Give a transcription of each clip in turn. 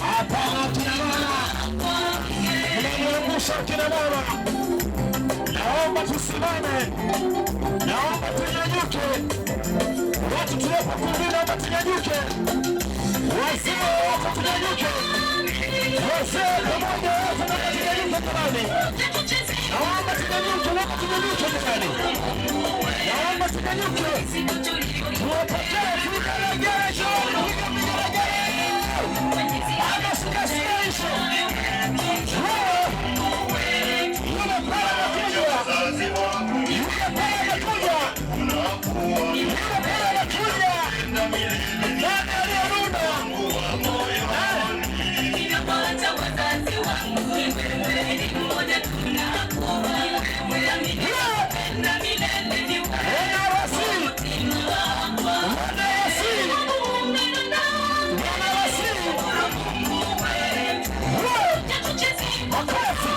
Hapana, kina mama, mnaniangusha kina mama. Naomba tusimame, naomba tunyanyuke. Watu tulipo kundi, naomba tunyanyuke. Wazee wote tunyanyuke, wazee pamoja wote naomba tunyanyuke jamani. Naomba tunyanyuke, wote tunyanyuke jamani. Naomba tunyanyuke, tuwapokee vigelegele, piga vigelegele. Ameshika yule pale anakuja, yule pale anakuja, yule pale anakuja. Nani aliyenuna? Ninapata wazazi wangu, wewe ni mmoja tunakuwa, na milele ni Wanawasili, wanawasili, wanawasili. Makofi,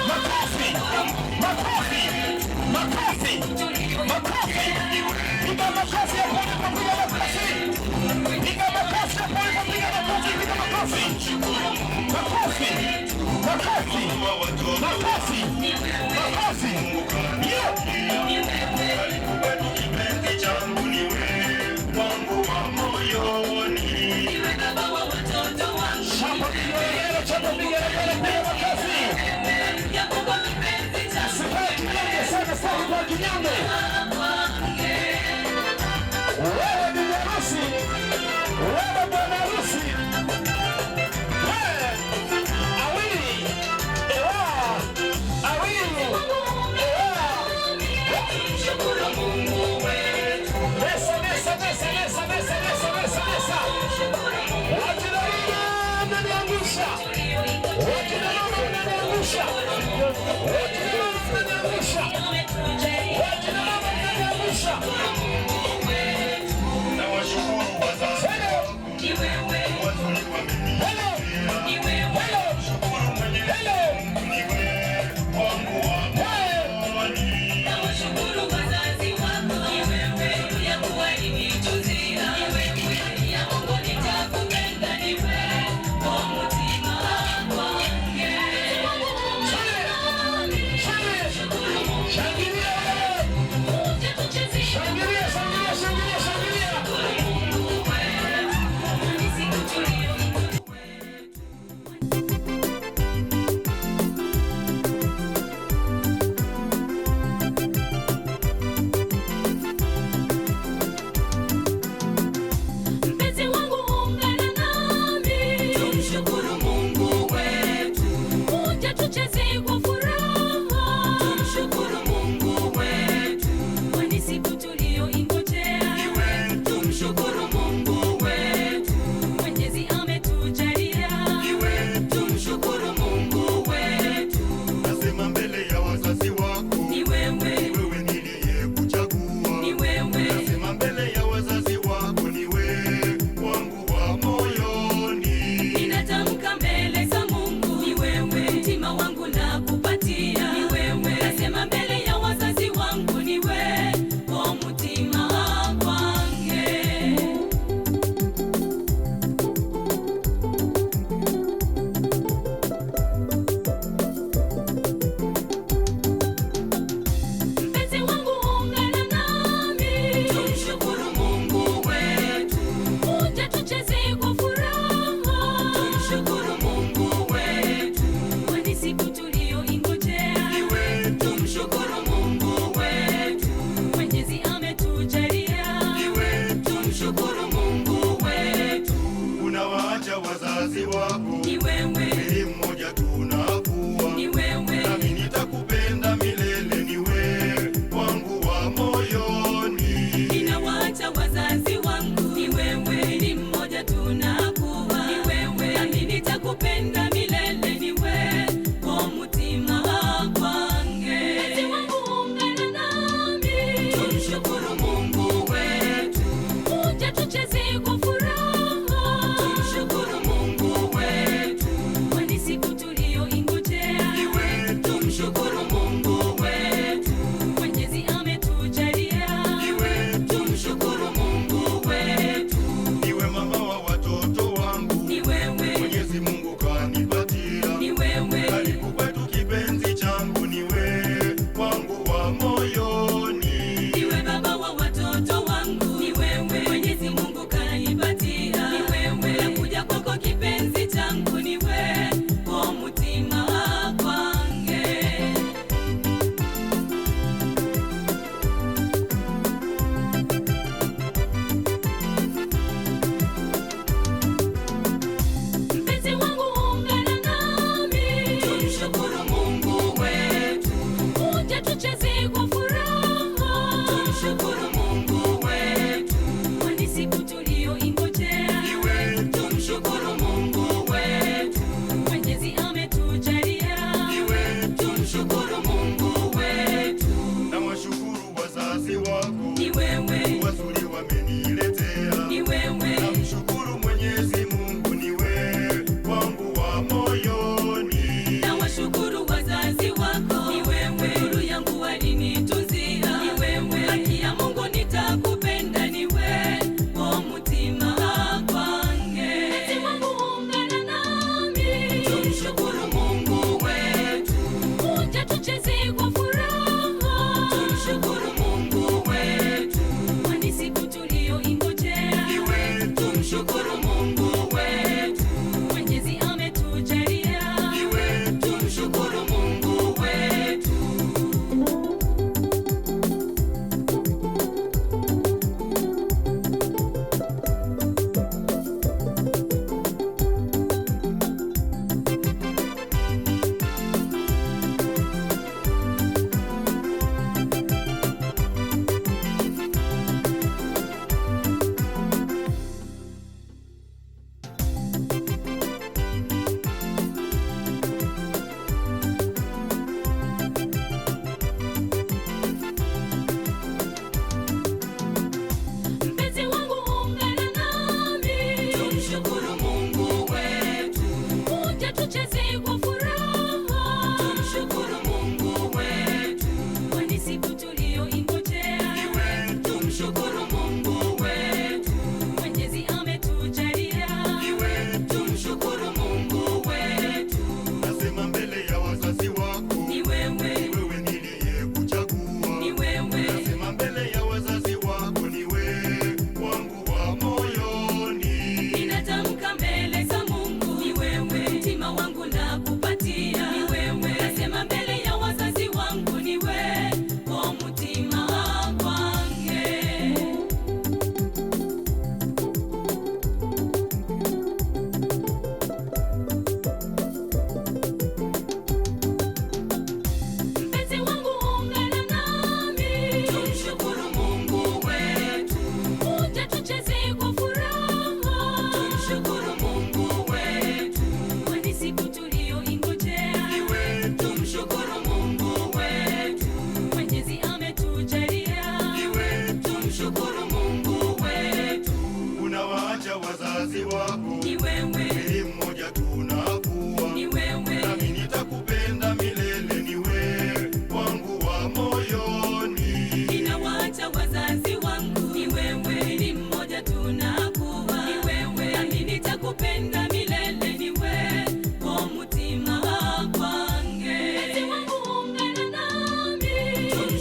makofi, makofi, makofi, makofi. Piga makofi hapo ulipo, piga makofi. Piga makofi hapo ulipo, piga makofi, piga makofi. Makofi, makofi, makofi, makofi. Yeah. Kipenzi changu ni wewe, wangu wa moyoni. Baba wa watoto wangu, Chapa vigelegele, chapa vigelegele, piga makofi. Yakobo kipenzi changu. Sikae kinyonge sana, sitaki kuwa kinyonge. Wewe bibi harusi, wewe bwana harusi. Wewe, awili, ewa, awili, ewa. Shukuru Mungu wetu. Mesa, mesa, mesa, mesa, mesa, mesa, mesa, mesa. Wakina mama mnaniangusha. Wakina mama mnaniangusha. Wakina mama mnaniangusha. Wakina mama.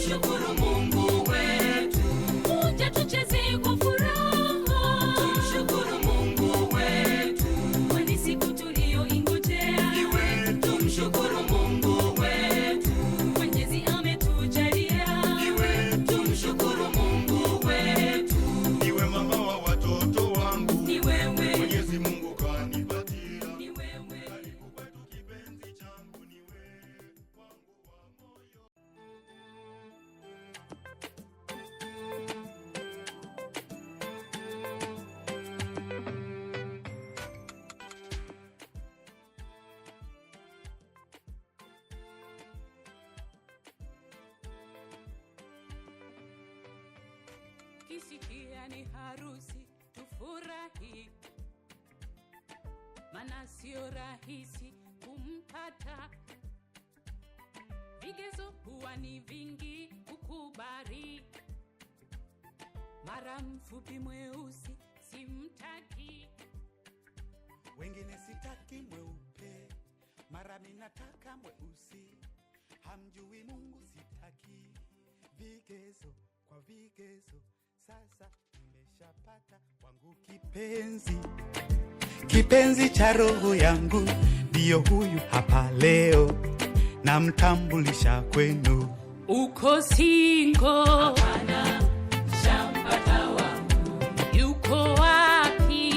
Tumshukuru Mungu wetu. Kuja tucheze kwa furaha. Tumshukuru Mungu wetu. Kwani siku tuliyoingojea. Tumshukuru Mungu wetu. Mwenyezi ametujalia. Tumshukuru Mungu wetu. Iwe mama wa watoto wangu, Ni wewe, Mwenyezi Mungu kanipatia. ni wewe. Karibu kwetu kipenzi changu, ni wewe wangu wa moyo. Kisikia ni harusi tufurahi, mana sio rahisi kumpata. Vigezo huwa ni vingi kukubali, mara mfupi mweusi simtaki. Wengine sitaki mweupe, mara minataka mweusi. Hamjui Mungu sitaki vigezo kwa vigezo. Sasa nimeshapata wangu kipenzi, kipenzi cha roho yangu, ndiyo huyu hapa leo, namtambulisha kwenu. Uko single? Hapana, shampata wangu. Yuko wapi?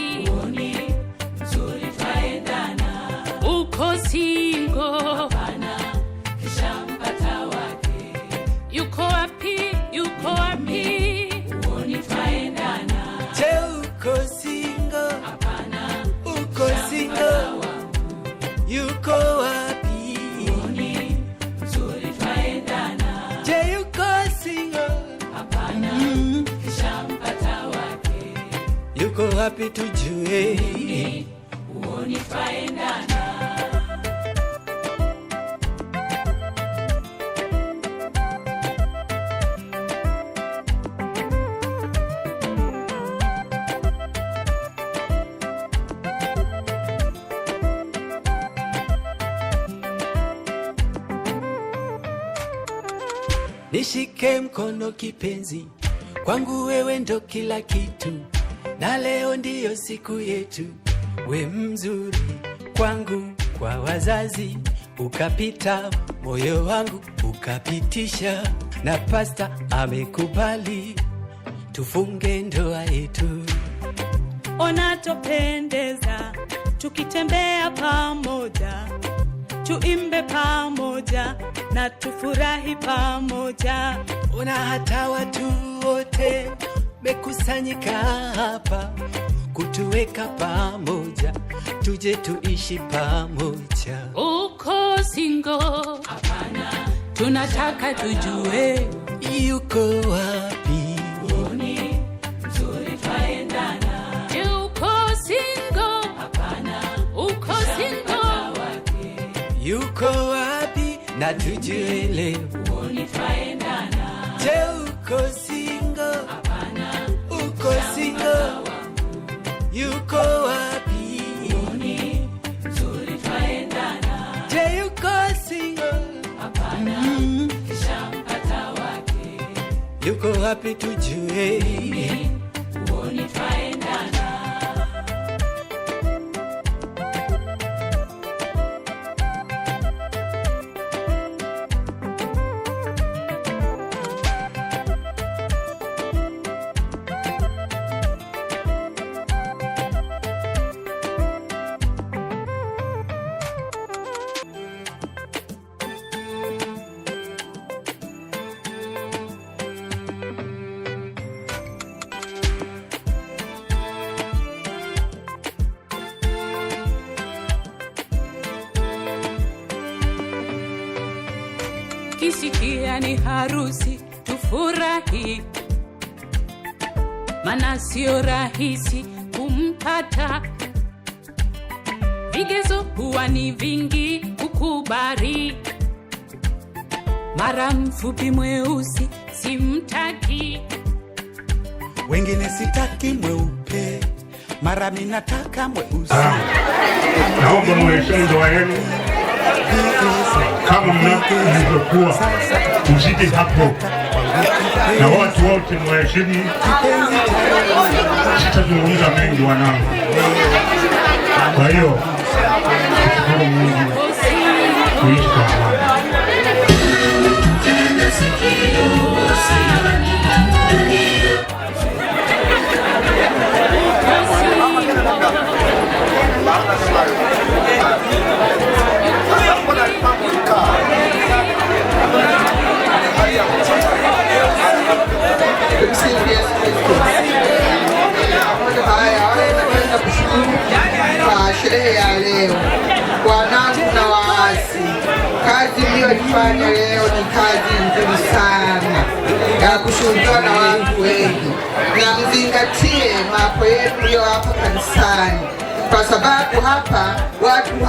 Ni mzuri twaendana. Uko single? Hapana, kishampata wake. Yuko wapi? Yuko wapi? Ni twaendana. Je, uko single? Hapana, Uko single? Yuko wapi? ni mzuri twaendana. Je, yuko single? Hapana, kishampata wake. Yuko wapi tujue? Ni twaendana. Nishike mkono kipenzi, kwangu wewe ndo kila kitu, na leo ndiyo siku yetu. We mzuri kwangu, kwa wazazi ukapita, moyo wangu ukapitisha, na pasta amekubali tufunge ndoa yetu. Ona topendeza tukitembea pamoja, tuimbe pamoja na tufurahi pamoja. Ona hata watu wote mekusanyika hapa kutuweka pamoja, tuje tuishi pamoja. Uko single? Hapana, Tunataka tujue. Yuko wapi? ni mzuri twaendana. Je, uko single? Hapana, Uko single? wake. Yuko wapi? Na tujue leo. Ni twaendana. Je, uko single? Hapana, Uko single? Yuko wapi? ni mzuri twaendana. Je, yuko single? Hapana, kishampata wake. Yuko wapi tujue? Ni twaendana. Kisikia ni harusi tufurahi, mana sio rahisi kumpata. Vigezo huwa ni vingi kukubali, mara mfupi mweusi simtaki. Wengine sitaki mweupe, mara minataka mweusi. Naomba muheshimu ndoa yenu kama mlivyokuwa, Sasa mzidi hapo. Na watu wote mwaheshimu. Sitazungumza mengi wanangu. Kwa hiyo shukuru Mungu kuishi kwa amani. Haya, napenda kushukuru kwa sherehe ya leo. Wanangu na waasi, kazi mliyoifanya leo ni kazi nzuri sana ya kushuhudiwa na watu wengi, na mzingatie mambo yenu mlio hapa kanisani, kwa sababu hapa watu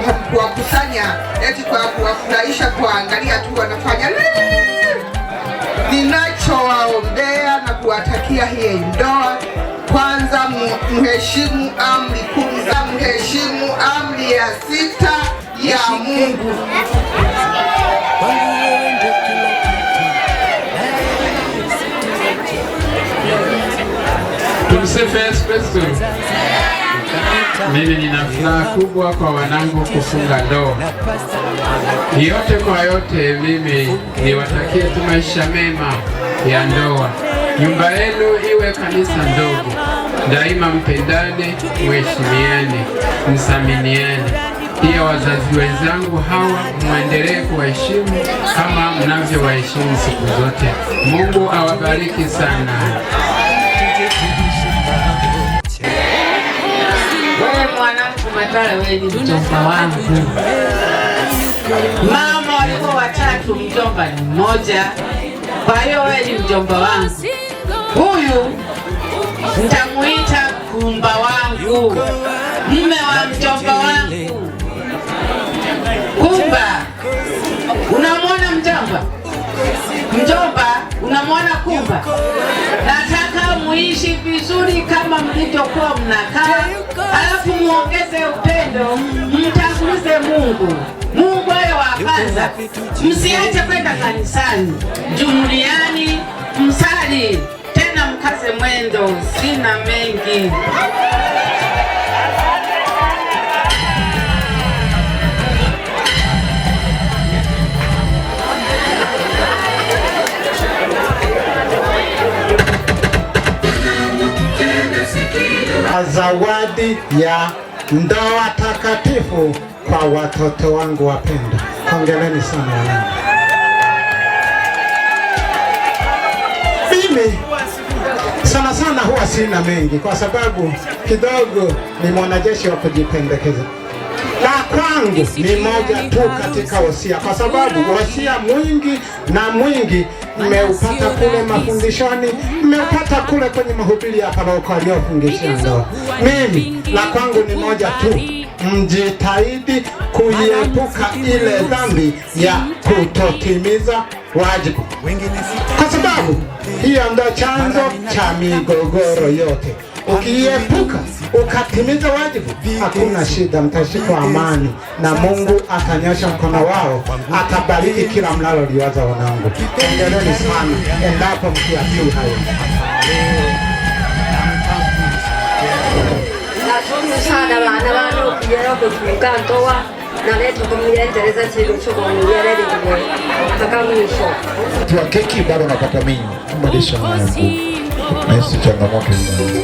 hamkuwakusanya eti kwa kuwafurahisha, kuangalia tu wanafanya. Ninachowaombea na kuwatakia hii ndoa, kwanza mheshimu amri 10, mheshimu amri ya 6 ya Mungu. Tumsifu Yesu Kristo. Mimi nina furaha kubwa kwa wanangu kufunga ndoa. Yote kwa yote, mimi niwatakie tu maisha mema ya ndoa. Nyumba yenu iwe kanisa ndogo. Daima mpendane, mheshimiane, msaminiane. Pia wazazi wenzangu hawa muendelee kuwaheshimu kama mnavyowaheshimu siku zote. Mungu awabariki sana. Wewe mwanangu Matara, wewe ni mjomba wangu. Mama walikuwa watatu, mjomba ni mmoja. Kwa hiyo wewe ni mjomba wangu. Huyu nitamuita kumba wangu, mume wa mjomba wangu. Kumba, unamwona mjomba? Mjomba, unamwona kumba? Nataka muishi vizuri kama mlivyokuwa mnakaa, alafu muongeze upendo, mtangulize Mungu. Mungu awe wa kwanza. Msiache kwenda kanisani, jumuiani, msali, tena mkaze mwendo. Sina mengi. Zawadi ya ndoa takatifu kwa watoto wangu wapendwa. Hongereni sana wanangu. Mimi sana sana huwa sina mengi kwa sababu kidogo ni mwanajeshi wa kujipendekeza. La kwangu ni moja tu katika wasia, kwa sababu wasia mwingi na mwingi mmeupata kule mafundishoni, mmeupata kule kwenye mahubiri ya paroko aliyofundishia ndoa. Mimi la kwangu ni moja tu, mjitahidi kuiepuka ile dhambi ya kutotimiza wajibu, kwa sababu hiyo ndio chanzo cha migogoro yote. Ukiepuka ukatimiza wajibu, hakuna shida, mtashika amani na Mungu atanyosha mkono wao, atabariki kila mnaloliwaza. Wanangu, endeleeni sana endapo mkiatii hayo. Nashukuru sana bana bano kuyera kufunga ndoa na leto kumuendeleza chilo chokuendelea mpaka mwisho. Kwa keki bado napata mimi kubadilisha yangu. Na hisi changamoto hiyo.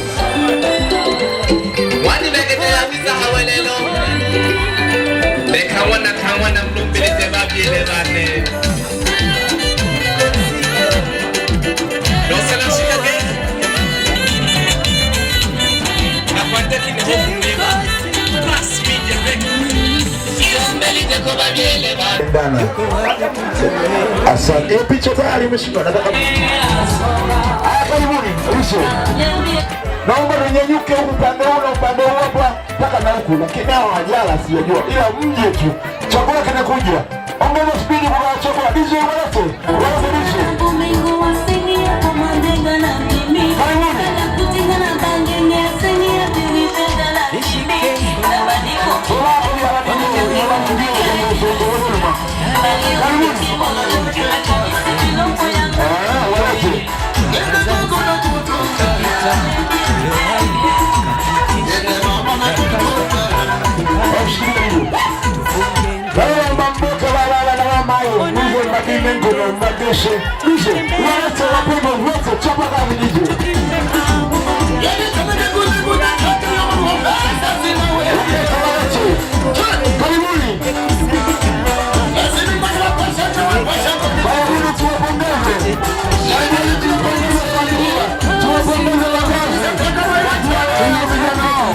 Wani begetea biza hawelelo. Bekawana kawana mlumbirize babyele bane. Dosela shikage. Nakwate kine hofu mlima. Pass media records. Bana. Asante. Picha tayari imeshika. Nataka karibuni. Ruhusu. Naomba tunyanyuke huku upande huu na upande huu hapa mpaka na huku. Lakini hao hawajala sijajua. Ila mje tu. Chakula kinakuja. Ongeza spidi kwa chakula. DJ walete. Walete DJ. Karibuni. Karibuni. Nengono Mageshe DJ walete wapendwa wote, chapa kazi DJ. Karibuni. Karibuni tuwapongeze. Karibuni tuwapongeze familia. Tuwapongeze wazazi. Tuna vijana wao.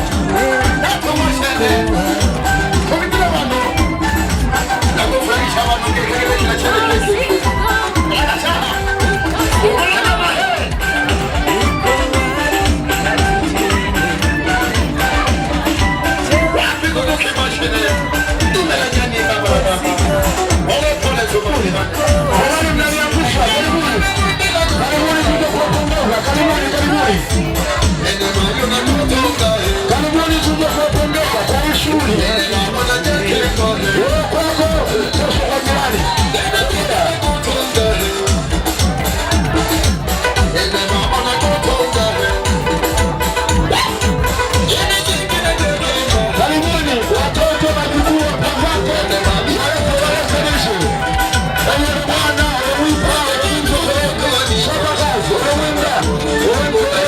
Karibuni tuje kuwapongeza kwa shughuli. Wewe kwako, kesho kwa jirani. Karibuni watoto na jukuu wapenzake, walete warekebishe. Ewe Bwana, ewe Chapa kazi, ewe walete.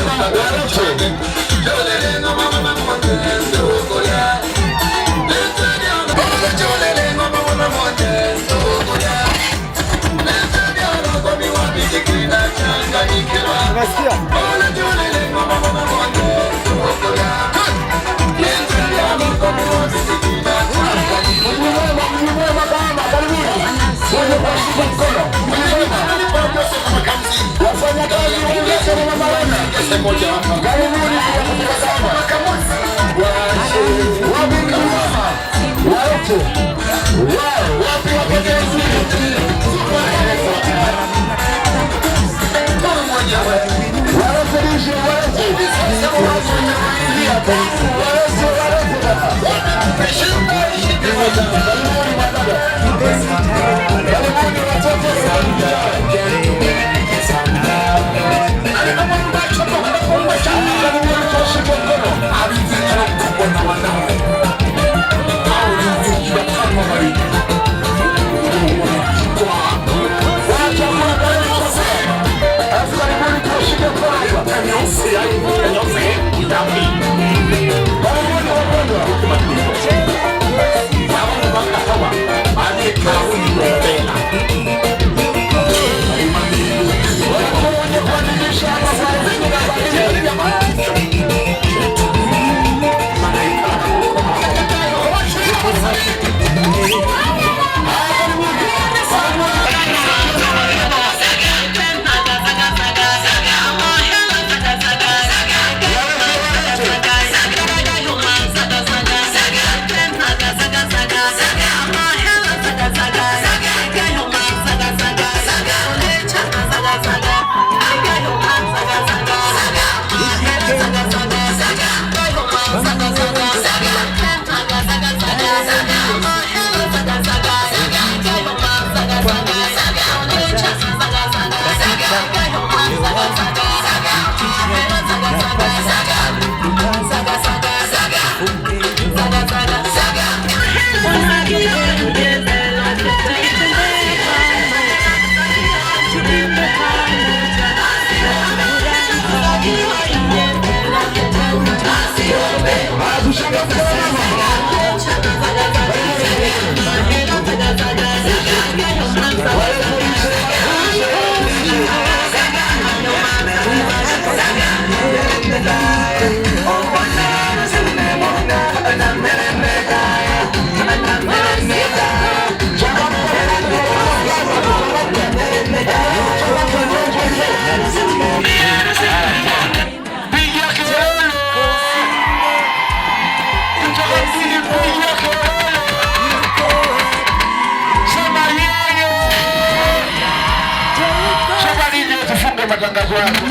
Matangazo yako.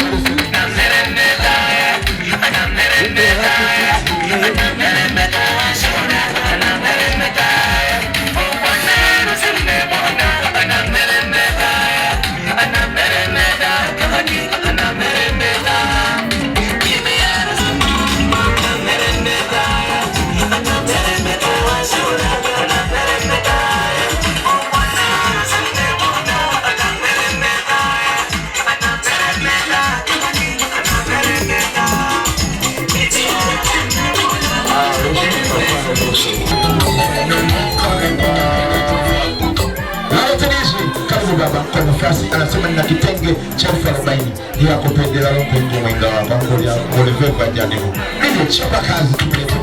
nafasi, anasema nina kitenge cha 40,000 ya kupendela longo ndio mwenga wa bango ya oleveva janivo. Ndio chapa kazi tumlete.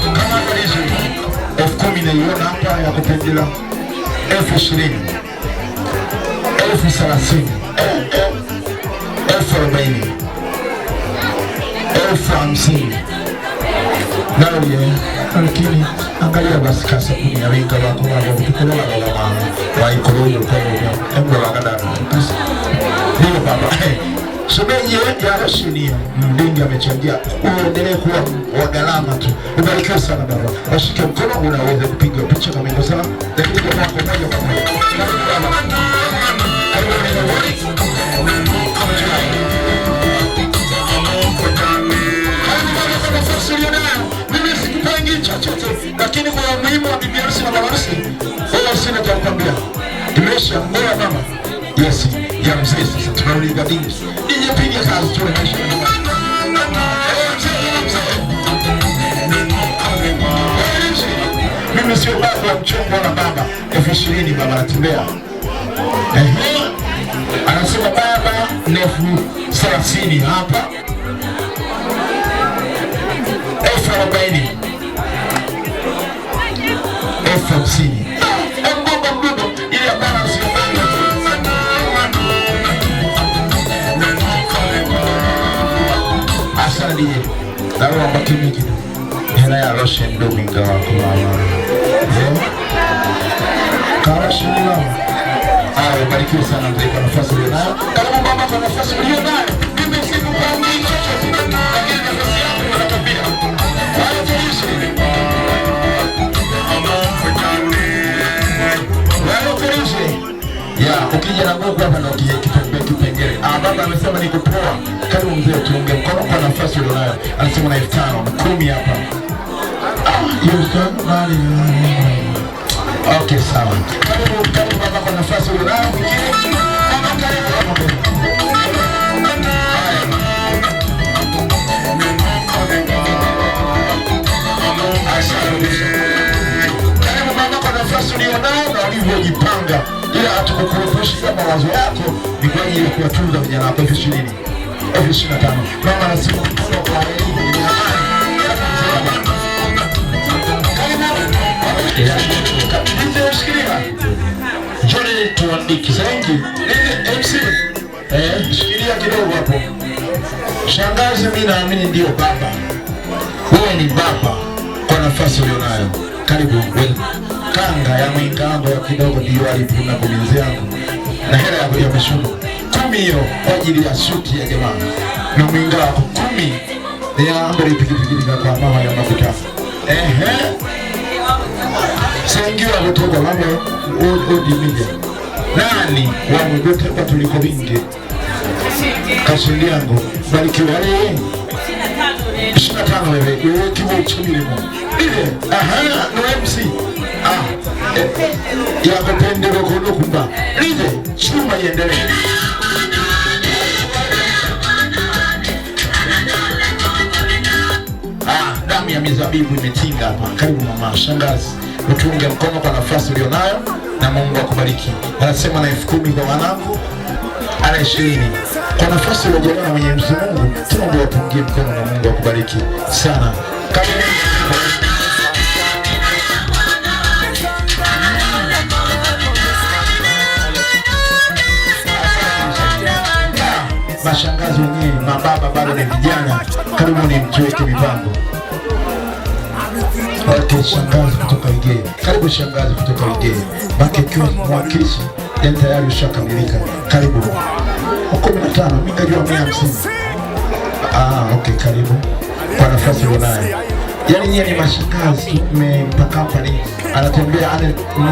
Kama hizo 10,000 naiona hapa ya kupendela, 20,000, 30,000, 40,000, 50,000. Nawe lakini angalia basi kasa kuni ya winga wako wako kutukola wala mama wa ikoloyo kwa embo wakadana basi ndio baba shemeji ya Rashidi Mdingi amechangia. Uendelee kuwa wa gharama tu, ubarikiwe sana baba. Washike mkono, unaweza kupiga picha kama hivyo sana, lakini kwa moja kwa moja mimi sikupangi chochote, lakini kwa umuhimu wa bibi harusi na baba harusi, wewe sina cha kukwambia. Tumeisha ngoja mama. Yes, ya mzee sasa tunarudi kwa dini. Nije piga kazi tu maisha. Mimi sio baba mchongo na baba 20,000 baba anatembea. Anasema baba ni 30,000 hapa. 40,000, 50,000. Mbogo mdogo ili balance asante. Naomba bakimi kidogo. Hela ya roshe ndogo ingawa kwa mama. Karashe mama. Haya, barikiwe sana mzee kwa nafasi ulionayo. Karibu baba kwa nafasi ulionayo. Mimi sikupangi chochote, lakini nafasi yako inatambia. Ya, ukija na nguvu hapa na ukija kipengele. Baba amesema niko poa. Karibu mzee, tuunge mkono kwa nafasi ulionayo. Anasema na 5,000, 10 hapa. Hiyo nani? Okay, sawa. Karibu baba kwa nafasi ulionayo. Baba karibu hapa. Karibu baba kwa nafasi ulionayo na ulivyojipanga, ila hatukukurupushi kama mawazo yako ni kwa ajili ya kuwatunza vijana wako 20,000, 25,000. Mama anasema mkono kwa elimu ni amani. Njoni tuandike zaidi. MC shikilia kidogo hapo. Shangazi, mimi naamini ndio baba. Wewe ni baba kwa nafasi ulionayo. Karibu wewe. Kanga ya mwingango ya kidogo ndio alipuna kulinzi yangu. Na hela ya mishuno 10 hiyo kwa ajili ya suti ya jamaa. Na mwinga wako 10 ya mbele pikipiki kwa mama ya mafuta. Sengiwa kutoka mama odi media. Nani wa mgote kwa tuliko bingi. Kashindi yangu barikiwa wewe. 25 wewe wewe kibo chumilimo. Ile aha no MC. Ya kupendelo kunokumba. Ile chuma iendelee. Damu ya mizabibu imetinga hapa. Karibu mama shangazi. Utunge mkono kwa nafasi ulionayo na Mungu akubariki. Anasema na 10,000 kwa wanangu, ana 20. Kwa nafasi uliojalia na Mwenyezi Mungu, tunaomba utungie mkono na Mungu akubariki sana. Karibu. Mashangazi wenyewe, mababa bado ni vijana. Karibu ni mtuweke mipango. Okay, shangazi kutoka Igee. Karibu shangazi kutoka Igee. Baki kiwa mwakilishi, yani tayari ushakamilika. Karibu. 15, mimi najua 150. Okay, karibu. Kwa nafasi ulionayo. Yaani nyie ni mashangazi, mmempa company, anatembea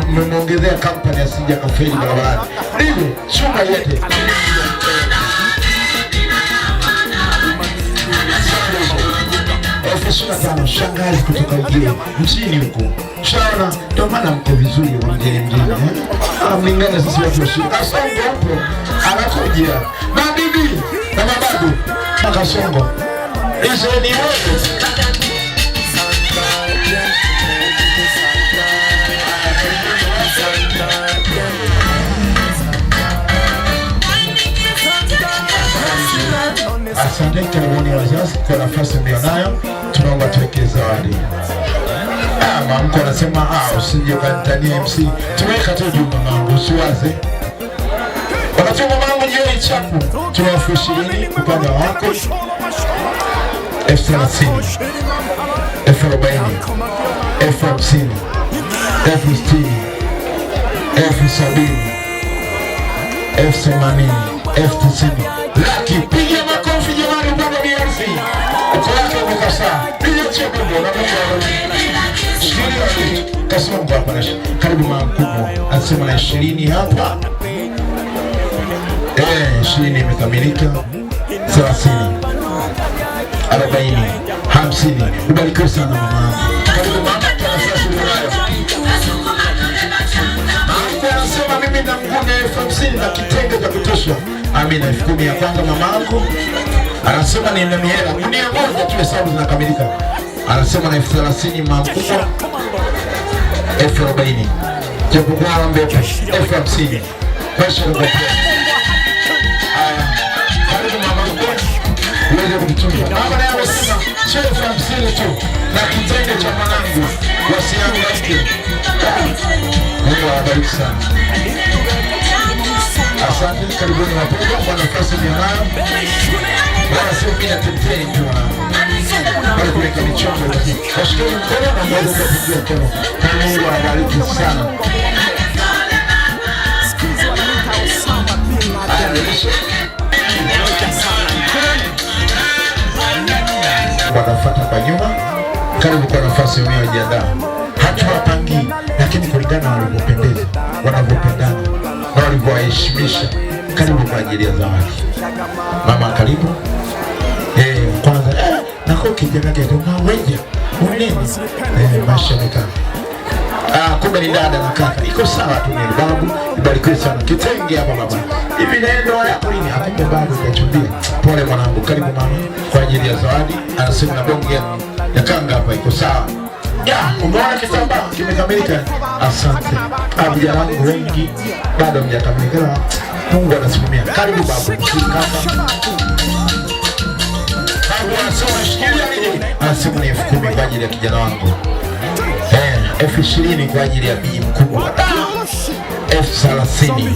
mmemwongezea company asije akafeli barabarani. Ndivyo, chuma yote. 25, shangazi kutoka Igee mjini huko. Shaona, ndio maana mko vizuri wa mjini mjini. Mlingana sisi watu wa shule. Kasongo hapo anakuja. Mabibi na mababu. Kasongo. Hizo ni wewe. Asante, karibuni wazazi kwa nafasi mlionayo, tunaomba tuweke zawadi. Mamko anasema usije ukanitania MC. Tumeweka tu juu mamangu, usiwaze. Wakati mamangu jioni chapu, tuna 20,000 upande wako, 30,000, 40,000, 50,000, 60,000, 70,000, 80,000, 90,000. Laki, piga makofi jamani upande wa DRC. Uko yake umekasaa. Piga cheko ndio na Kasongo hapa na karibu mama mkubwa anasema na 20 hapa. 20 imekamilika. 30, 40, 50. Ubarikiwe sana mama. Karibu mama kwa nafasi unayo. Mama anasema mimi na mgune 50,000 na kitenge cha kutosha. Amina, 10,000 ya kwanza mamangu. Anasema ni na mihela. Gunia moja tu hesabu zinakamilika. Anasema na 30,000 mama mkubwa. 40,000. Japokuwa mbele 50,000. Maisha ni kwa. Karibu mama mkubwa. Uweze kututunza. Mama naye amesema sio 50,000 tu na kitenge cha mwanangu wasihangaike. Mungu awabariki sana. Asante, karibuni wapendwa kwa nafasi mlionayo. Bwana sio mimi na teteni tu wanangu. Bali kuweka michongo lakini washikeni mkono na mweze kupigia mkono. Na Mungu awabariki sana. Wanafuata kwa nyuma. Karibu kwa nafasi unayojiandaa. Hatuwapangi, lakini kulingana na walivyopendeza, wanavyopendana na walivyowaheshimisha. Karibu kwa ajili ya zawadi. Mama karibu. Kwanza nako kijana gani unaweja? Unini? Mashallah. Kumbe ni dada na kaka. Iko sawa tu ni babu, ibarikiwe sana. Kitenge hapa baba. Hivi ndio yako lini? Hakumbe bado hujachumbia. Pole mwanangu, karibu mama kwa ajili ya zawadi. Anasema na bonge ya kanga hapa iko sawa. Ya, umeona kitambaa kimekamilika. Asante. Vijana wangu wengi bado hamjakamilika. Mungu anasimamia. Karibu babu. Kaka. Babu anasema shikilia nini? Anasema ni 10,000 kwa ajili ya kijana wangu. 20,000 kwa ajili ya bi mkubwa. 30,000.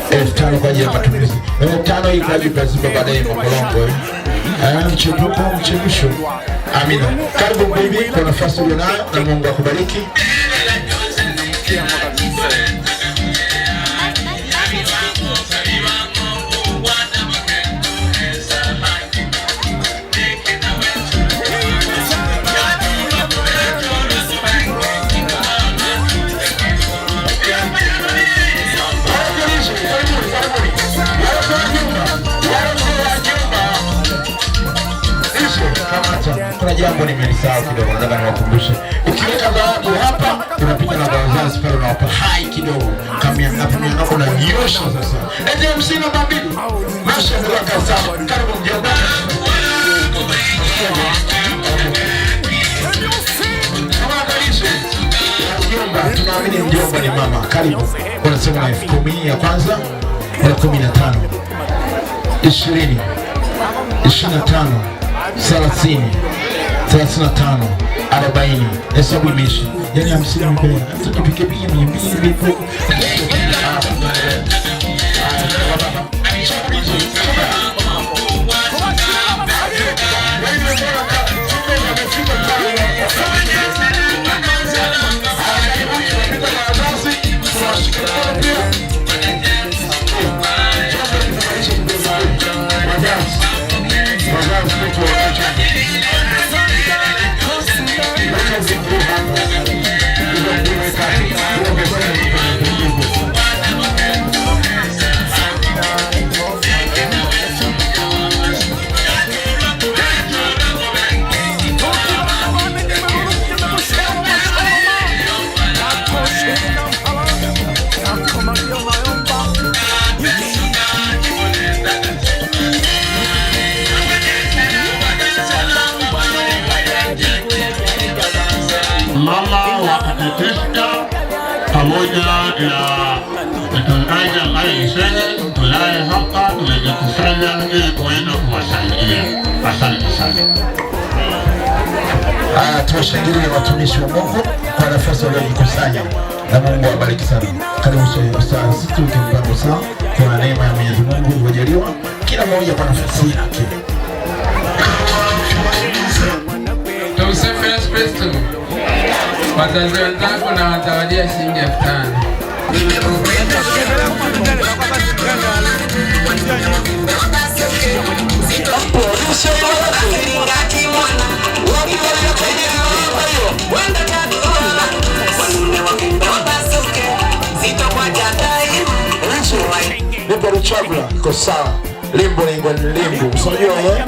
5,000 kwa ajili ya matumizi. 5,000 hii kwa ajili ya kuziba baadaye makolongo. Mchepuko, mchemsho. Amina. Karibu bibi kwa nafasi ulionayo na Mungu akubariki. Kuna jambo nimelisahau kidogo, nataka niwakumbushe. Ukiweka zawadi hapa, unapita na wazazi pale, unawapa hai kidogo. Kamia ngapi mia ngapi unanyosha sasa. Eti MC namba 2. Masha Allah kabisa. Karibu mjomba. Mjomba, tunaamini mjomba ni mama. Karibu. Unasema na 10,000 ya kwanza, na 15, 20, 25, 30, 35, 40. Hesabu imeisha. Yaani 50 mbele. Tupike pia 200 vipo. Mama wa katekista pamoja na mchungaji ambaye ni shehe. Tunaye hapa, tumejikusanya ili kuweza kuwasaidia. Asante sana. Haya, tuwashangilie watumishi wa Mungu kwa nafasi waliojikusanya, na Mungu awabariki sana. Karibu sana, sisi tukimpango sana kwa neema ya Mwenyezi Mungu ilivyojaliwa, kila mmoja kwa nafasi yake. Tumsifu Yesu Kristo. Wazazi wenzangu na wazawadia shilingi 5,000. Limbo Luchagula iko sawa. Limbo lingwa ni limbo. Unajua eh?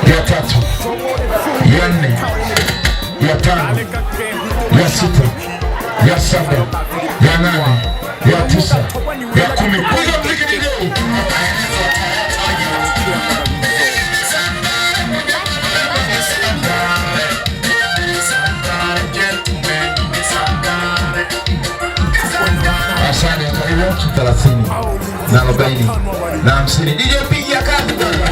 Ya tatu, ya nne, ya tano, ya sita, ya saba, ya nane, ya tisa, ya kumi. Piga mziki DJ. Asante, karibu 30 na 40 na 50. DJ piga kazi bwana.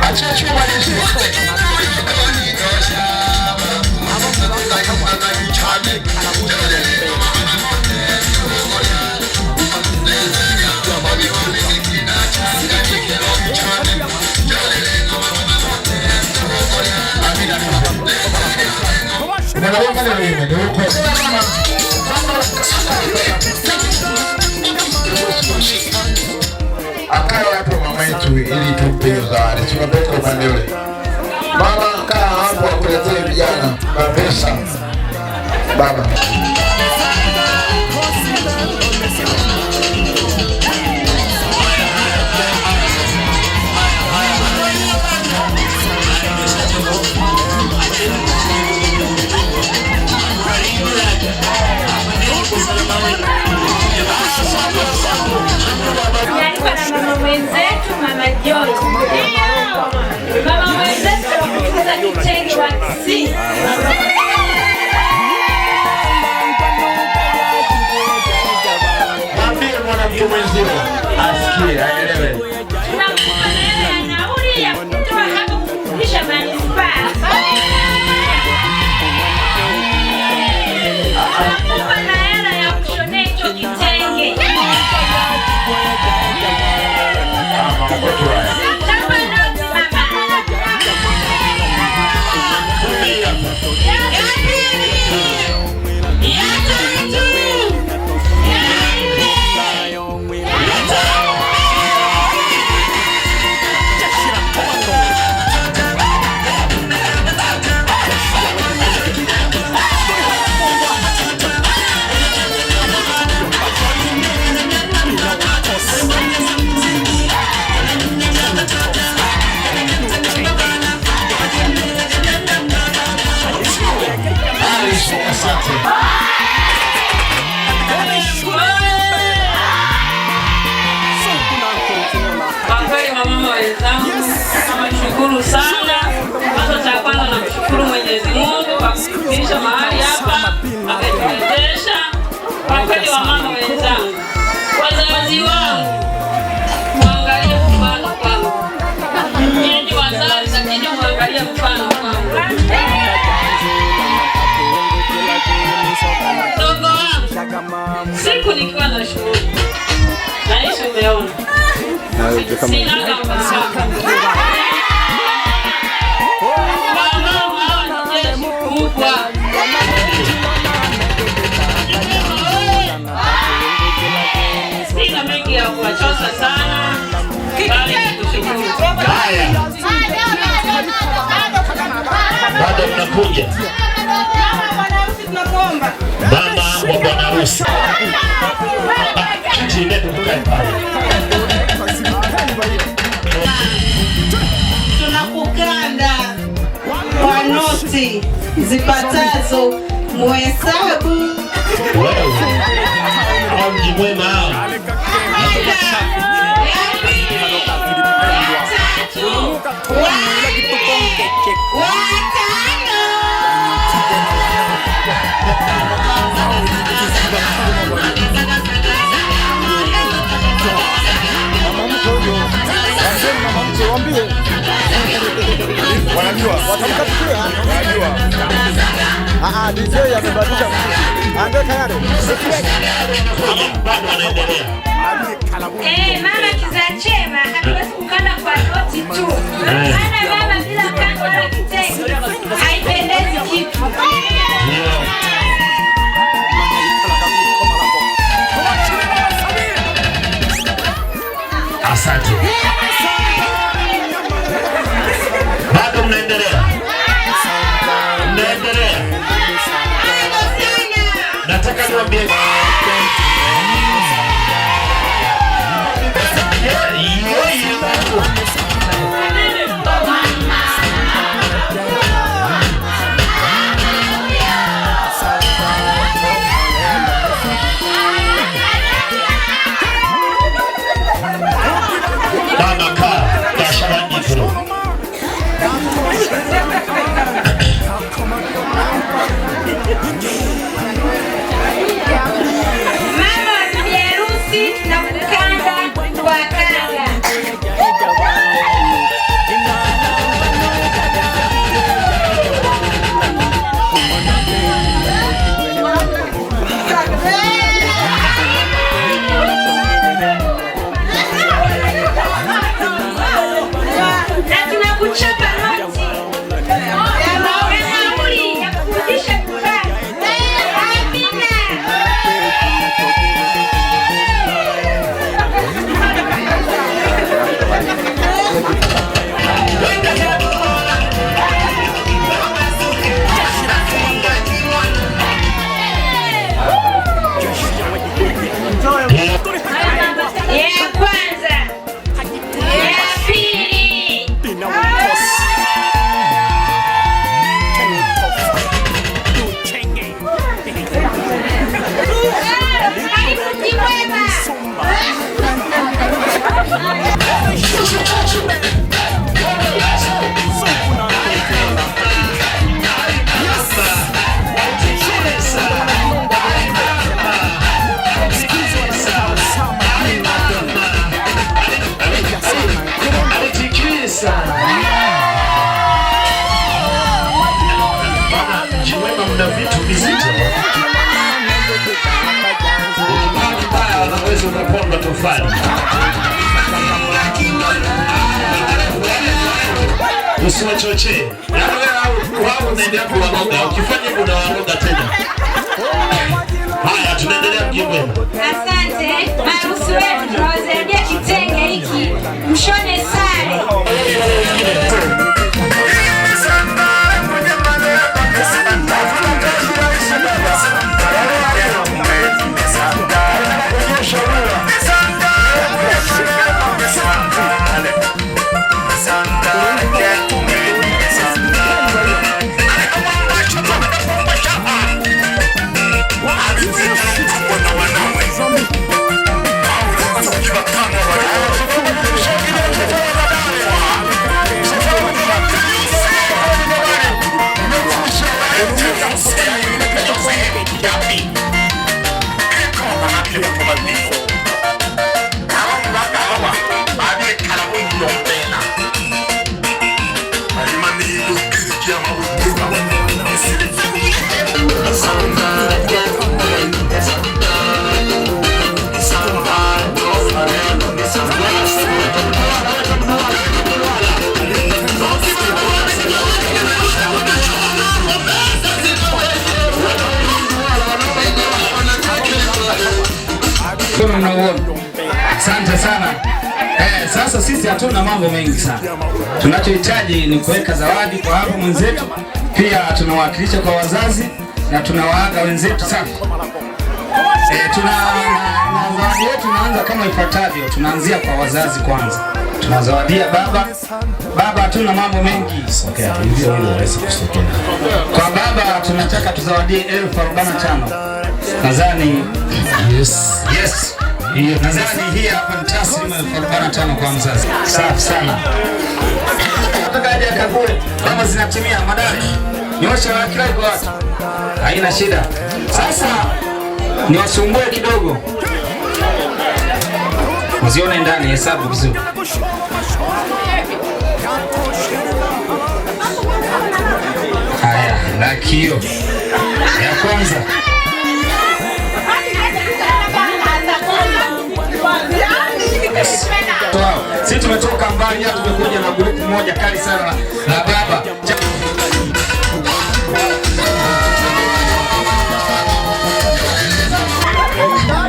Acha chuma DJ. Akae hapo mama yetu ili tumpe hiyo zawadi. Tunapeleka upande ule. Mama kaa hapo akuletee vijana mapesa. Baba. Taarifa na mama mwenzetu, Mama Joy. Mama mwenzetu kuuza kitenge wa si. Mwambie mwanamke mwenzio asikie, aelewe. Tunampa hela ya nauli ya kutoa hapo kukurudisha manispaa. Tunampa na hela ya kushonea hicho kitenge. Asante. Kwa kweli wamama wenzangu, nawashukuru sana. Kwanza cha kwanza namshukuru ametufikisha mahali hapa, ametuwezesha. Kwa kweli, wamama wenzangu, wazazi wangu, muangalie mfano kwangu. Nyinyi ni wazazi, lakini muangalie mfano kwangu. Mdogo wangu, siku nikiwa na shughuli, naishi umeona, sinaga mpaka. Wamama hawa ni jeshi kubwa. Sina mengi ya kuwachosa sana, bali nikushukuru. Haya, bado mnakuja. Mama wa bwana harusi. Kiti nenda tukae pale. Tunakukanda kwa noti zipatazo muhesabu. Wewe. Hao mji mwema hao. Wanajua. Watamkatikia. Wanajua. Ah, DJ amebadilisha muziki. Ande tayari. Bado anaendelea. Mama kizaa chema hatuwezi kukanda kwa noti tu. Maana mama bila kanga wala kitenge haipendezi kitu. Asante. Bado mnaendelea. Mnaendelea. Nataka niwaambie Mama kaa, biashara nyingi. Mama wa bibi harusi na kukanda kwa kanga. Na tunakuchapa noti ya nauli ya kurudisha nyumbani. Amina. Ya kwanza, ya pili. Karibu Mji Mwema. Alitikisa. Bana, Mji Mwema mna vitu vizito. Ukipaa vibaya wanaweza ukaponda tofali. Usiwachochee. Yaani wewe wao unaendelea kuwaroga. Ukifanya hivyo unawaroga tena. Haya, tunaendelea Mji Mwema. Asante. Maharusi wetu tunawazawadia kitenge hiki. Mshone sare. Asante sana. Sasa sisi hatuna mambo mengi sana. Tunachohitaji ni kuweka zawadi kwa hapo mwenzetu, pia tunawakilisha kwa wazazi na tunawaaga wenzetu sana. Tuna na zawadi yetu tunaanza kama ifuatavyo. Tunaanzia kwa wazazi kwanza. Tunazawadia baba. Baba hatuna mambo mengi. Sogea, hivyo ili waweze kusogea. Kwa baba tunataka tuzawadie 1045. Nadhani yes. Yes. Hiyo nadhani hii hapa ni taslimu 1045 kwa mzazi. Safi sana. Nataka aje akague kama zinatimia madari. Nyosha wa kila kwa watu. Haina shida. Sasa niwasumbue kidogo. Mzione ndani hesabu vizuri. Haya, laki hiyo ya kwanza. Yes. Sisi tumetoka mbali, tumekuja na grupu moja kali sana la baba.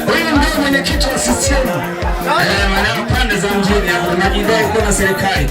Huyu ndiye mwenyekiti wa CCM. Maneno pande za mjini hapo najidai uko na serikali.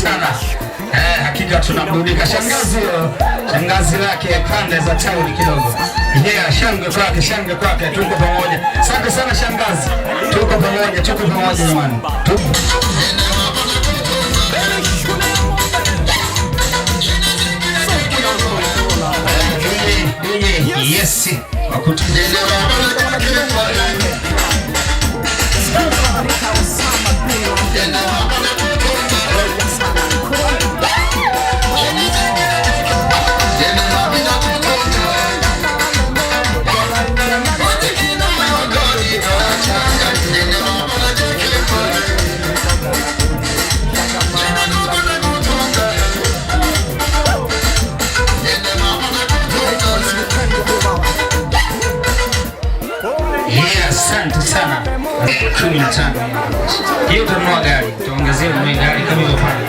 Sana. Hakika tunaburudika. Shangazi, shangazi lake pande za tauni kidogo. Yeah, shangwe kwake, shangwe kwake, tuko pamoja. Asante sana shangazi. Tuko pamoja, tuko pamoja jamani. Tuko. Yes. Asante sana. 15. Hiyo utanunua gari, utaongezea ununue gari kama hizo pale.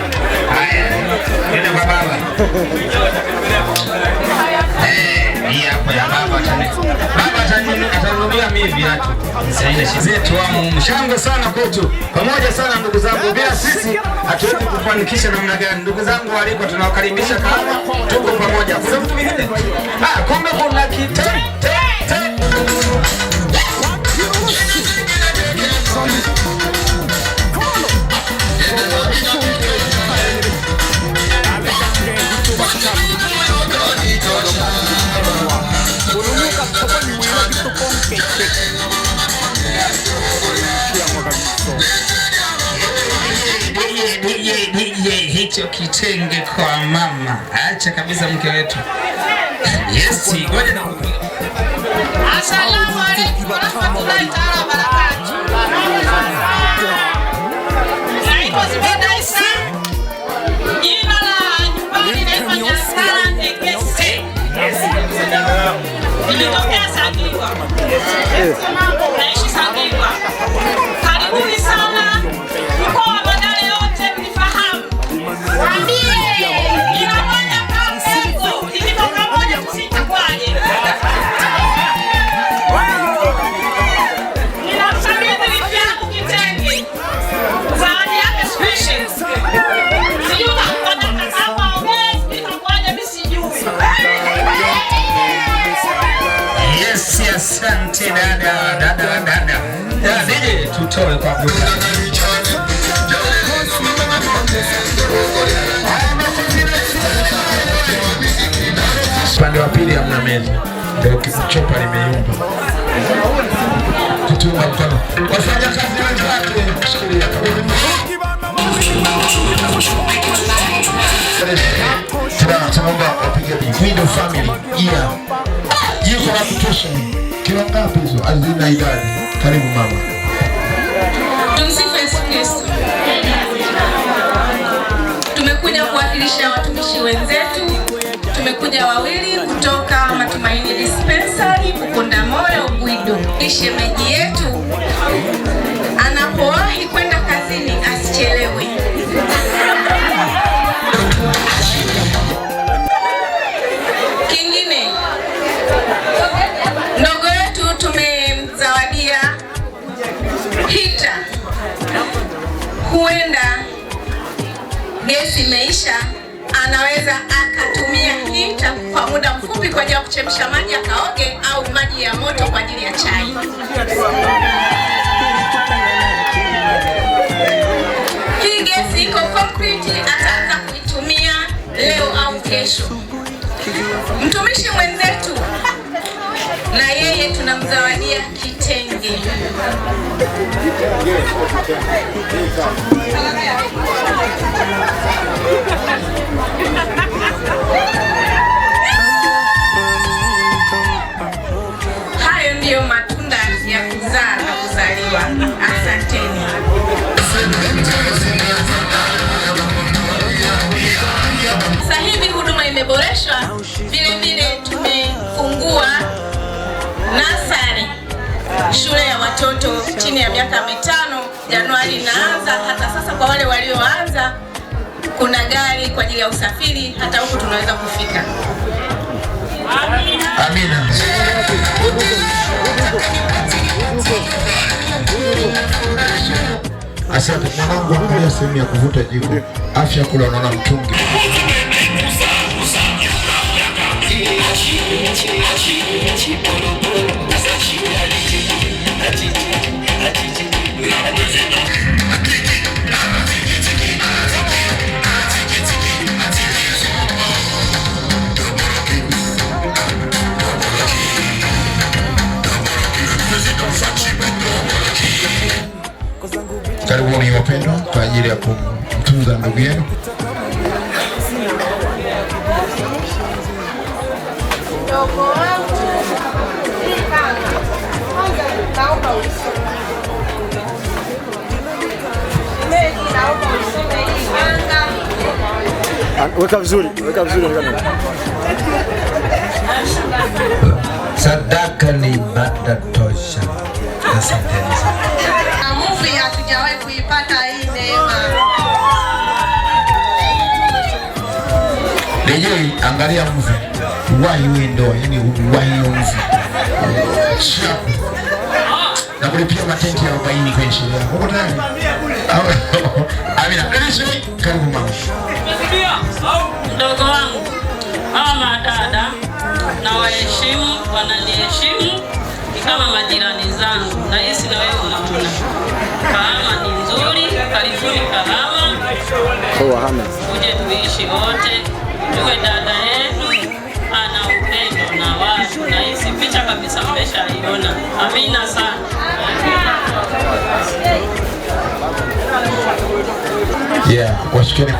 Haya, nenda kwa baba. Hii hapa ya baba atani. Baba atanunulia mimi viatu. Haina shida. Zetu wa mshangwe sana kwetu. Pamoja sana ndugu zangu, bila sisi hatuwezi kufanikisha namna gani. Ndugu zangu waliko tunawakaribisha kama tuko pamoja. Kuna mtu mwingine? Ah, kumbe kuna kite. Hicho kitenge kwa mama. Acha kabisa mke wetu. Yes, ngoja na Asalamu alaykum warahmatullahi ta'ala wabarakatuh. Naitwa Zubeda Isa. Jina la nyumbani naitwa Jasara Ndegese. Nilitokea Sangiwa. Naishi Sangiwa. Karibuni sana. Mkoa wa Madale yote mnifahamu. Ninafanya kazi. Nilitoka moja kusitakuwaje. Yes, asante dada, dada, dada. Dada, tutoe kwa buta. Upande wa pili. pili hamna meza, ndio chopa limeyumba. Kutunga mkono wafanyakazi wenzake, shikilia. Tunaomba wapige Guido family. Yeah. Jiko la kutosha. Kilo ngapi hizo? Hazina idadi. Karibu mama. Tumsifu Yesu Kristo. Tumekuja kuwakilisha watumishi wenzetu. Tumekuja wawili kutoka Matumaini Dispensary Bukondamoyo Guido. Shemeji yetu anapowahi kwenda kazini asichelewe. Kingine, ndogo yetu tumemzawadia hita. Huenda gesi imeisha, anaweza akatumia hita kwa muda mfupi kwa ajili ya kuchemsha maji akaoge, au maji ya moto kwa ajili ya chai. Hii gesi iko complete, ataanza kuitumia leo au kesho. Mtumishi mwenzetu na yeye tunamzawadia kitenge. Hayo ndiyo matunda ya kuzaa na kuzaliwa. Asanteni. Sasa hivi huduma imeboreshwa, vile vile tumefungua nasari, shule ya watoto chini ya miaka 5. Januari inaanza. Hata sasa kwa wale walioanza kuna gari kwa ajili ya usafiri, hata huku tunaweza kufika. Amina. Asante mwanangu, angalia sehemu ya kuvuta jiko. Afya kula, unaona mtungi. Karibuni wapendwa kwa ajili ya kumtunza ndugu yenu. Mdogo wangu kwanza naomba usome. Naomba usome hii kanga. Weka vizuri, weka vizuri. Sadaka ni ibada tosha. Asanteni sana. Movie hatujawahi kuipata hii neema. DJ, angalia mvi. Wahi window, yani wahi mvi. Chapu. Na kulipia matenti ya 40 kwenye sherehe yako. Uko tayari? Amina. Karibu mama. Mdogo wangu, hawa madada na waheshimu, wananiheshimu ni kama majirani zangu, na hisi na wewe unaona. Kahama ni nzuri, karibuni Kahama. Uje tuishi wote, tuwe dada yetu ana upendo na watu, na hisi picha kabisa mmeshaiona. Amina sana. Yeah, washikeni.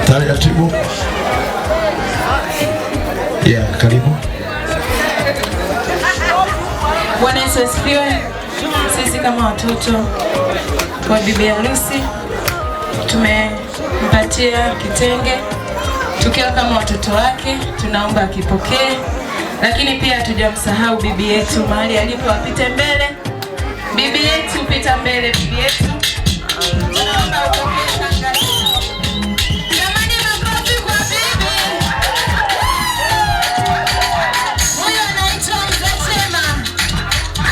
Taratibu. Yeah, karibu. Bwana Yesu asifiwe. Sisi kama watoto wa bibi harusi Tumempatia kitenge tukiwa kama watoto wake, tunaomba akipokee. Lakini pia hatujamsahau bibi yetu mahali alipo, apite mbele. Bibi yetu, pita mbele bibi yetu. Tunaomba upokee kanga. Jamani, makofi kwa bibi. Huyu anaitwa Mzee Chema.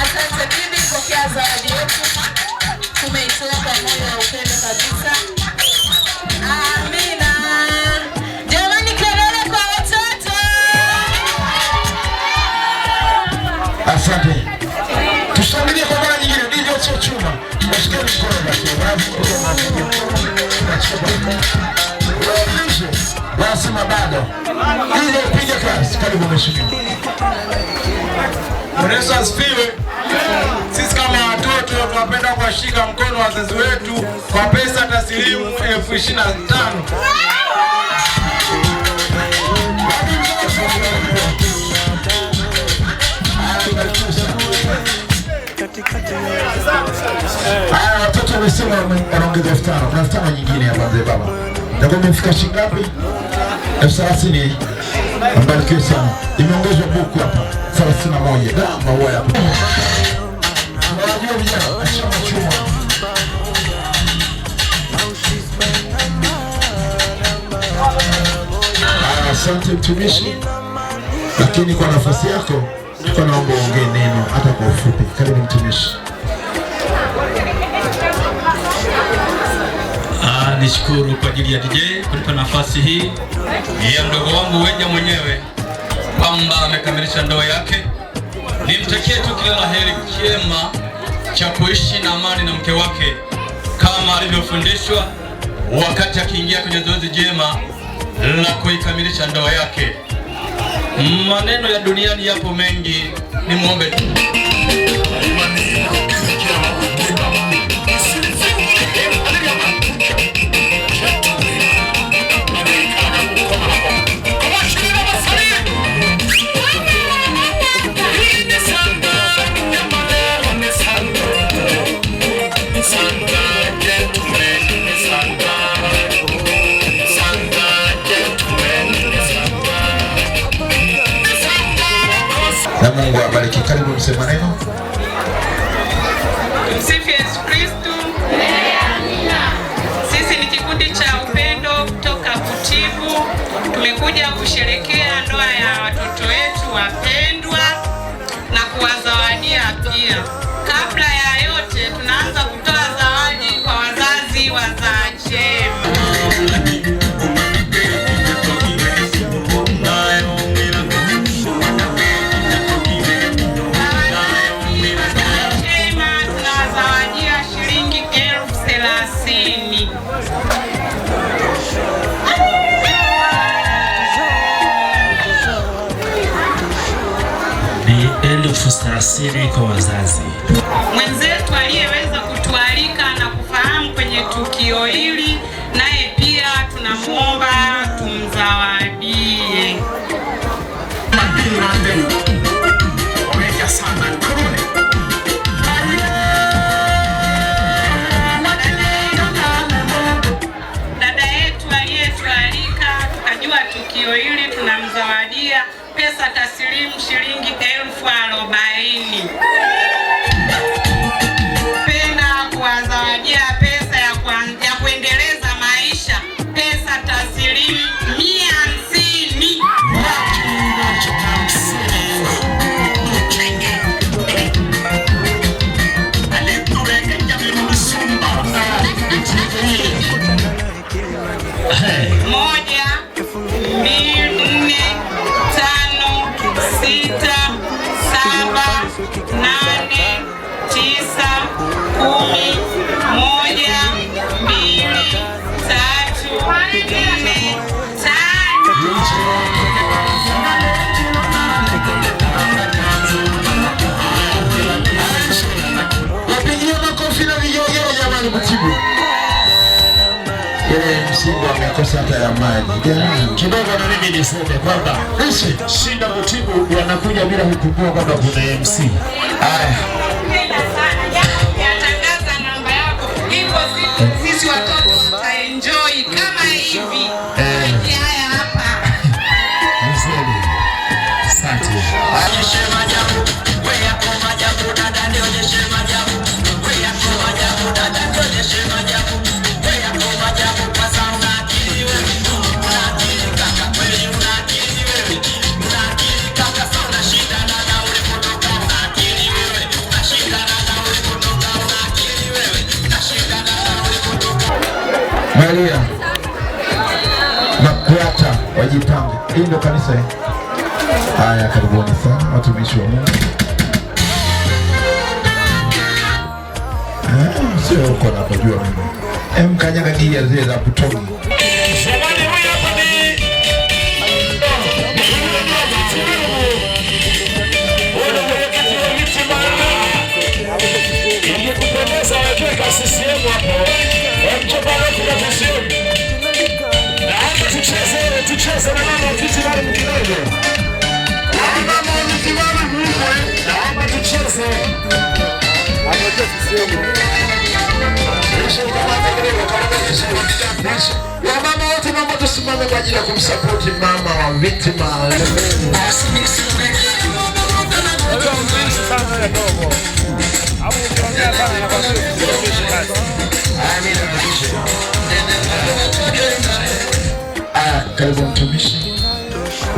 Asante bibi, pokea zawadi yetu. Tumeitoa kwa moyo wa upendo kabisa. Amina. Jamani, kelele kwa watoto. Asante. Tushangilie kwa mara nyingine DJ Chuma. Washikeni mkono basi. Wanasema bado. DJ piga kasi. Karibu mheshimiwa. Bwana Yesu asifiwe. Sisi kama watoto tunapenda kuwashika mkono wazazi wetu kwa pesa taslimu 25,000. Haya, watoto wamesema wanaongeza 5,000. Kuna 5,000 nyingine hapa mzee baba. Itakuwa imefika shilingi ngapi? 30,000. Mbarikiwe sana. Imeongezwa buku hapa 31. Da, maua hapa. Unajua vijana, chama chuma. Asante mtumishi. Lakini kwa nafasi yako tulikuwa naomba uongee neno hata kwa ufupi. Karibu mtumishi. Nishukuru kwa ajili ya DJ kunipa nafasi hii ya mdogo wangu Weja mwenyewe kwamba amekamilisha ndoa yake. Nimtakie tu kila la heri chema cha kuishi na amani na mke wake kama alivyofundishwa wakati akiingia kwenye zoezi jema la kuikamilisha ndoa yake. Maneno ya duniani yapo mengi, nimuombe tu. Na Mungu awabariki. Karibu msema neno. Tumsifu Yesu Kristu. Sisi ni kikundi cha upendo kutoka Butibu. Tumekuja kusherekea ndoa ya watoto wetu wapendwa na kuwazawadia pia. Kabla ya yote, tunaanza kutoa zawadi kwa wazazi wa Zachema. Chema tunawazawadia shilingi 30,000. Ni 30,000 kwa wazazi. Mwenzetu aliyeweza kutualika na kufahamu kwenye tukio hili, naye pia tunamuomba tumzawadie. Dada yetu aliyetualika tukajua tukio hili, tunamzawadia pesa taslimu shilingi 40,000. Penda kuwazawadia pesa ya kuendeleza maisha, pesa taslimu 150. Moja, mbili, nne, tano, sita, saba, nane, tisa, 10, 1, 2, 3, 4, 5. Wapigie makofi na vigelegele jamani Butibu. Yule msingi amekosa hata ya maji. Jamani. Kidogo na mimi niseme kwamba shinda Butibu wanakuja bila kukumbuka kwamba kuna MC. Haya. Tangaza namba yako. Ipo sisi watoto. Maria Makwata wajipange. Hii ndio kanisa hii. Haya, karibuni sana watumishi wa Mungu. Sio huko napojua mimi. Mkanyaga gia zile za kutoka. Ingekupendeza waweke CCM hapo. Mchumba wetu wa CCM. Naomba tucheze na mama viti maalum kidogo. Mama viti maalum naomba tucheze. Wamama wote naomba tusimame kwa ajili ya kumsapoti mama wa viti maalum. Karibu mtumishi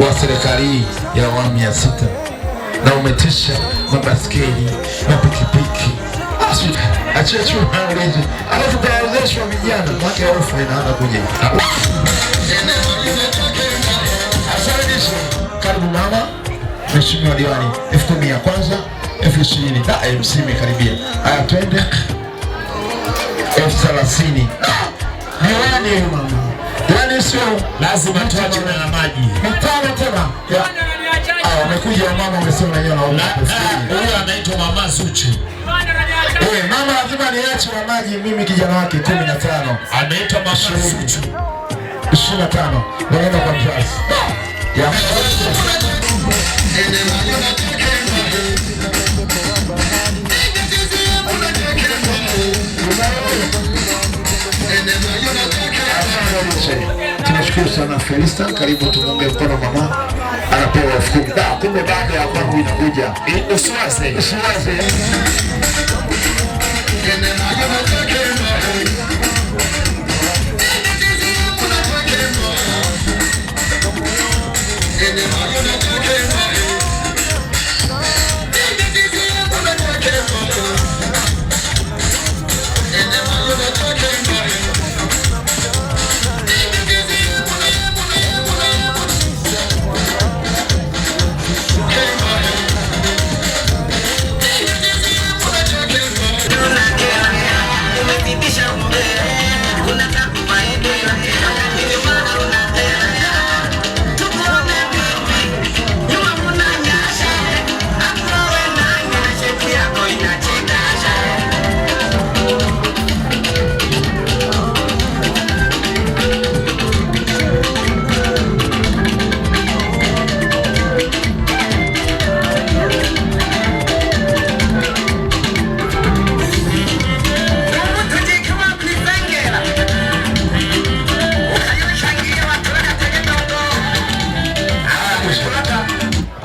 wa serikali ya awamu ya 6 na umetisha mabaskeli na pikipiki. Achia chuma ulezi. Alafu taozeshwa vijana mwaka ofu inaanza kuja. Asante. Karibu mama. Mheshimiwa diwani, 10,000 ya kwanza, 20,000 na MC imekaribia. Haya twende 30,000. Diwani huyu mama. Diwani sio lazima tuache na maji. Mitano tena. Wamekuja mama wamesema wenyewe wanaomba. Huyu anaitwa Mama Zuchu. Mama lazima niache wa maji mimi kijana wake 15. Anaitwa Mama Zuchu. 25. Wanaenda kwa mzazi. Ya. Tunashukuru sana Felista, karibu tumuunge mkono mama. Anapewa 10,000. Kumbe baada ya kwangu inakuja. Usiwaze. Usiwaze.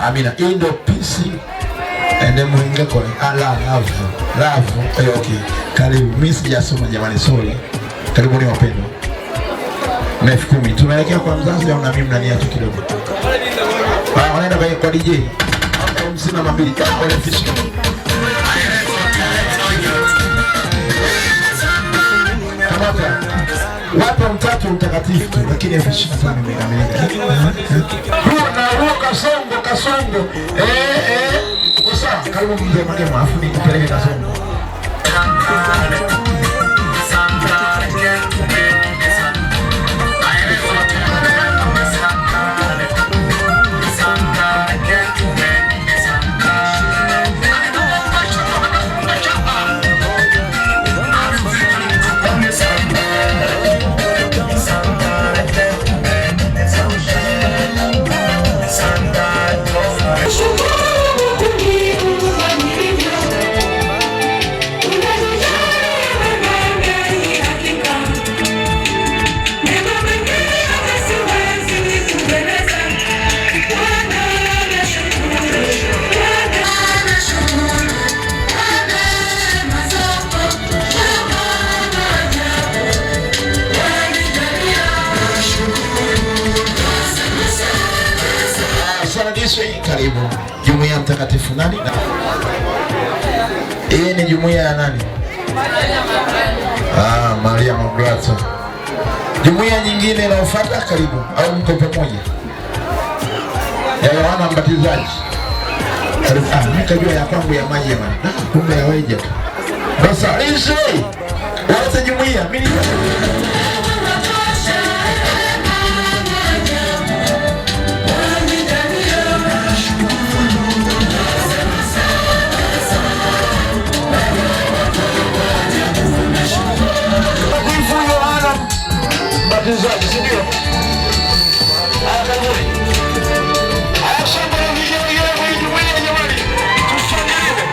Amina. Hii ndio peace and muhinga kwa ala love. Love. Okay. Karibu. Mimi sijasoma jamani, sorry. Karibu ni wapendwa. Na 10,000. Tunaelekea kwa mzazi au na mimi mnaniacha kidogo. Wanaenda kwa DJ. 52. Wale fish. Kamata. Wapo mtatu mtakatifu lakini 25,000 imekamilika. Huo na huo kasongo. Uko sawa? Karibu mzee Magema afu nikupeleke Kasongo. Karibu jumuiya mtakatifu nani? Hii ni jumuiya ya nani? Maria Magrata. Jumuiya nyingine inayofuata karibu, au mko pamoja? Ya Yohana Mbatizaji. Karibu. Nikajua ya kwangu ya maji jamani. Kumbe ya Weja tu. Sasa lishe. Wote jumuiya mimi Mbatizaji, si ndio? Haya, karibuni. Haya, shangwe na vigelegele kwa hii jumuiya jamani. Tushangilie.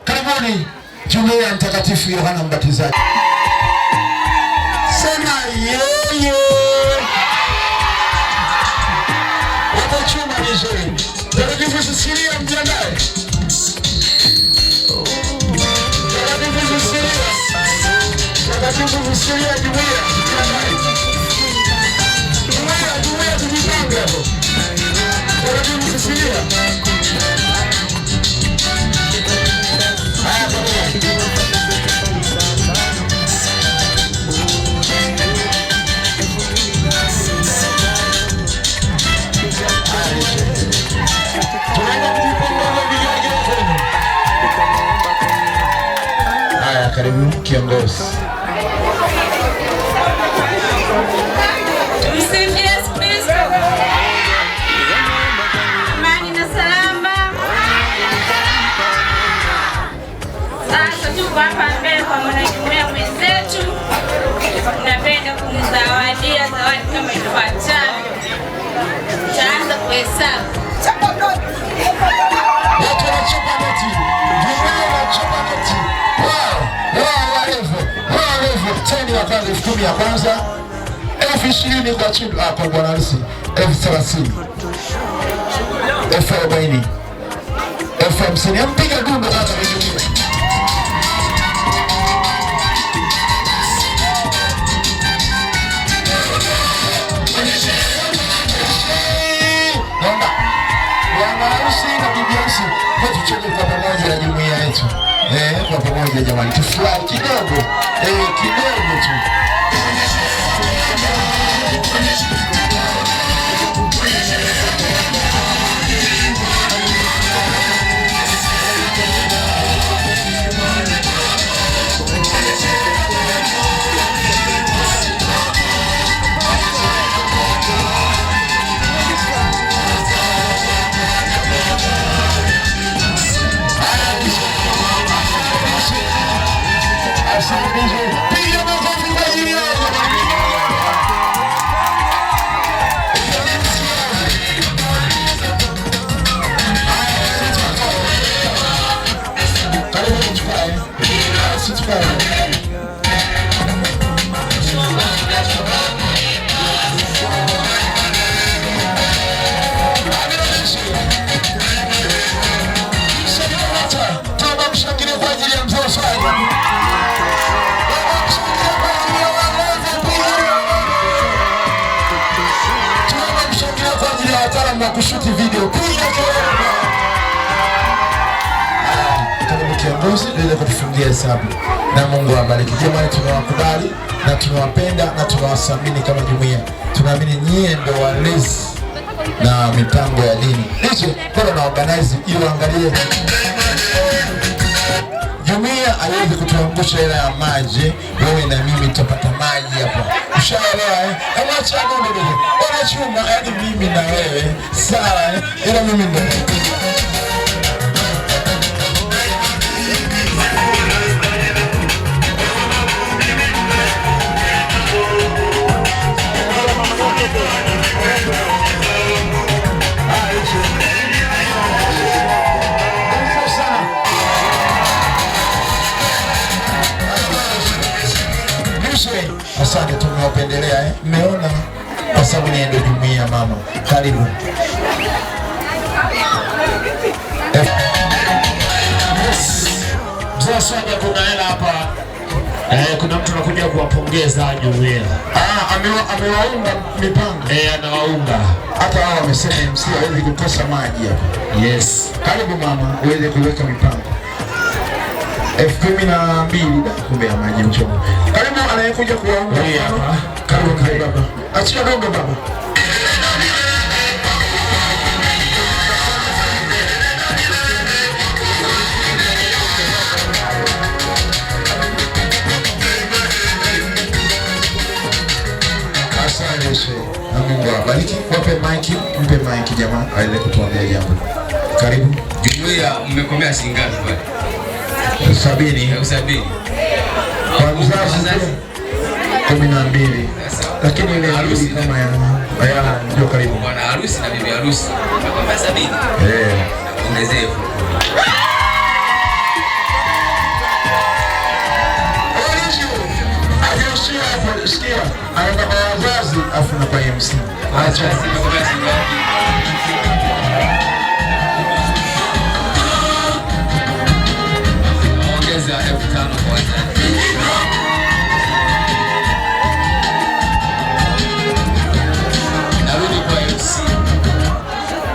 Karibuni jumuiya ya Mtakatifu Yohana Mbatizaji. Sema yeye. Watachuma vizuri. Mtakatifu Cecilia mjiandae. Mtakatifu Cecilia. Mtakatifu Cecilia jumuiya mjiandae. Jumuiya tujipange hapo. Mtakatifu Cecilia. Haya, karibu kiongozi. Tumsifu Yesu Kristo. Amani na salama. Sasa tuko hapa mbele kwa mwanajumuiya mwenzetu. Tunapenda kumzawadia zawadi kama ifuatavyo. Tutaanza kuhesabu. Watu wanachapa noti. Jumuiya wanachapa noti. Wow, 10,000 ya kwanza, 10,000 ya kwanza, 20,000 kwa chini, kwa bwana harusi, 30,000, 40,000, 50,000. Mpiga dundo sasa vizuri. Naomba bwana harusi na bibi harusi tucheke kwa pamoja na jumuiya yetu. Kwa pamoja jamani, tufurahi kidogo. Kidogo tu. Piga makofi kwa ajili yao. Karibu tukae. Tukae. Tuombe mshangilie kwa ajili ya mzee Swahili. Na kushuti video. Piga kelele. Karibu kiongozi ili kutufungia hesabu. Na Mungu awabariki. Jamani, tunawakubali na tunawapenda na tunawathamini kama jumuiya. Tunaamini nyie ndio walezi na mipango ya dini. Hicho kwa na organize ili angalie. Jumuiya haiwezi kutuangusha hela ya maji. Wewe na mimi tutapata maji hapa. Ushaelewa eh? Acha ndio ndio. Wanachuma yaani mimi na wewe. Sawa eh? Ila mimi ndio. Asante, tumewapendelea eh? Mmeona kwa sababu ni ndio jumuiya mama. Karibu. Yes. Mzee Swaga, kuna hela hapa. Kuna mtu anakuja kuwapongeza jumuiya. Amewaunga mipango. Anawaunga. Hata wao wamesema MC hawezi kukosa maji hapa. Yes. Karibu mama, uweze kuweka mipango. 12,000 kumbe ya maji mchomo. Karibu anayekuja kuwaunga. Hapa. Karibu karibu baba. Achia dogo baba. Asante shehe. Na Mungu awabariki. Wape mic, mpe mic jamaa aende kutuambia jambo. Karibu. Jumuiya mmekomea shilingi ngapi pale? 70. 70. Kwa mzazi 12. Lakini ile harusi kama ya ndio karibu. Bwana harusi na bibi harusi. Mmekomea 70. Ongezee. Sikia, anaenda kwa wazazi afu na kwa MC. Acha ongeza 5,000 kwa wazazi. Narudi kwa MC.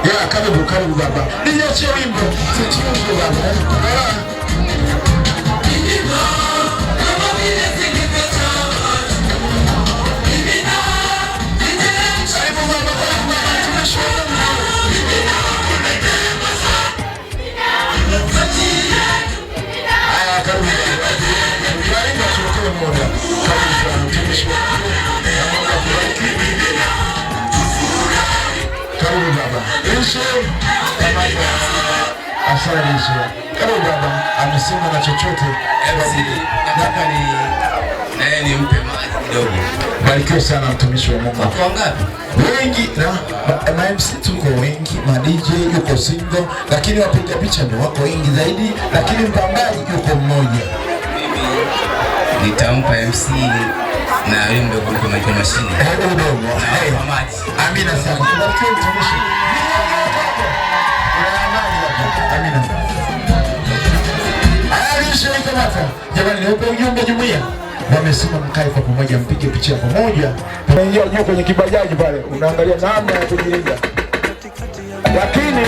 Ya, karibu karibu baba. Niachie wimbo. Tuchunge baba. Karibu baba. Asante. Karibu baba. Amesema na chochote. MC nataka ni nimpe maji kidogo. Barikiwe sana mtumishi wa Mungu. Wako wangapi? Wengi na MC tuko wengi, ma DJ yuko single, lakini wapiga picha ndio wako wengi zaidi, lakini mpambaji yuko mmoja. Mimi nitampa MC na yule mdogo kwa mashine. Mdogo. Amina sana. Barikiwe mtumishi. Amina. Jamani, niwape ujumbe jumuiya. Wamesema mkae kwa pamoja, mpige picha pamoja. Unaingia juu kwenye kibajaji pale, unaangalia namna ya kujilinda. Lakini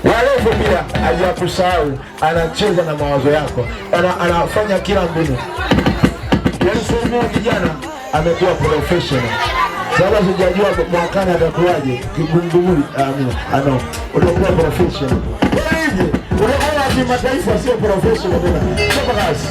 walevu pia hajakusahau, anacheza na mawazo yako. Anafanya kila mbinu. Yaani sasa kijana amekuwa professional. Sasa sijajua mwakani atakuwaje, kigungumuli. Amina. Ano, utakuwa professional. Wewe utakuwa kimataifa, sio professional tena. Chapa kazi.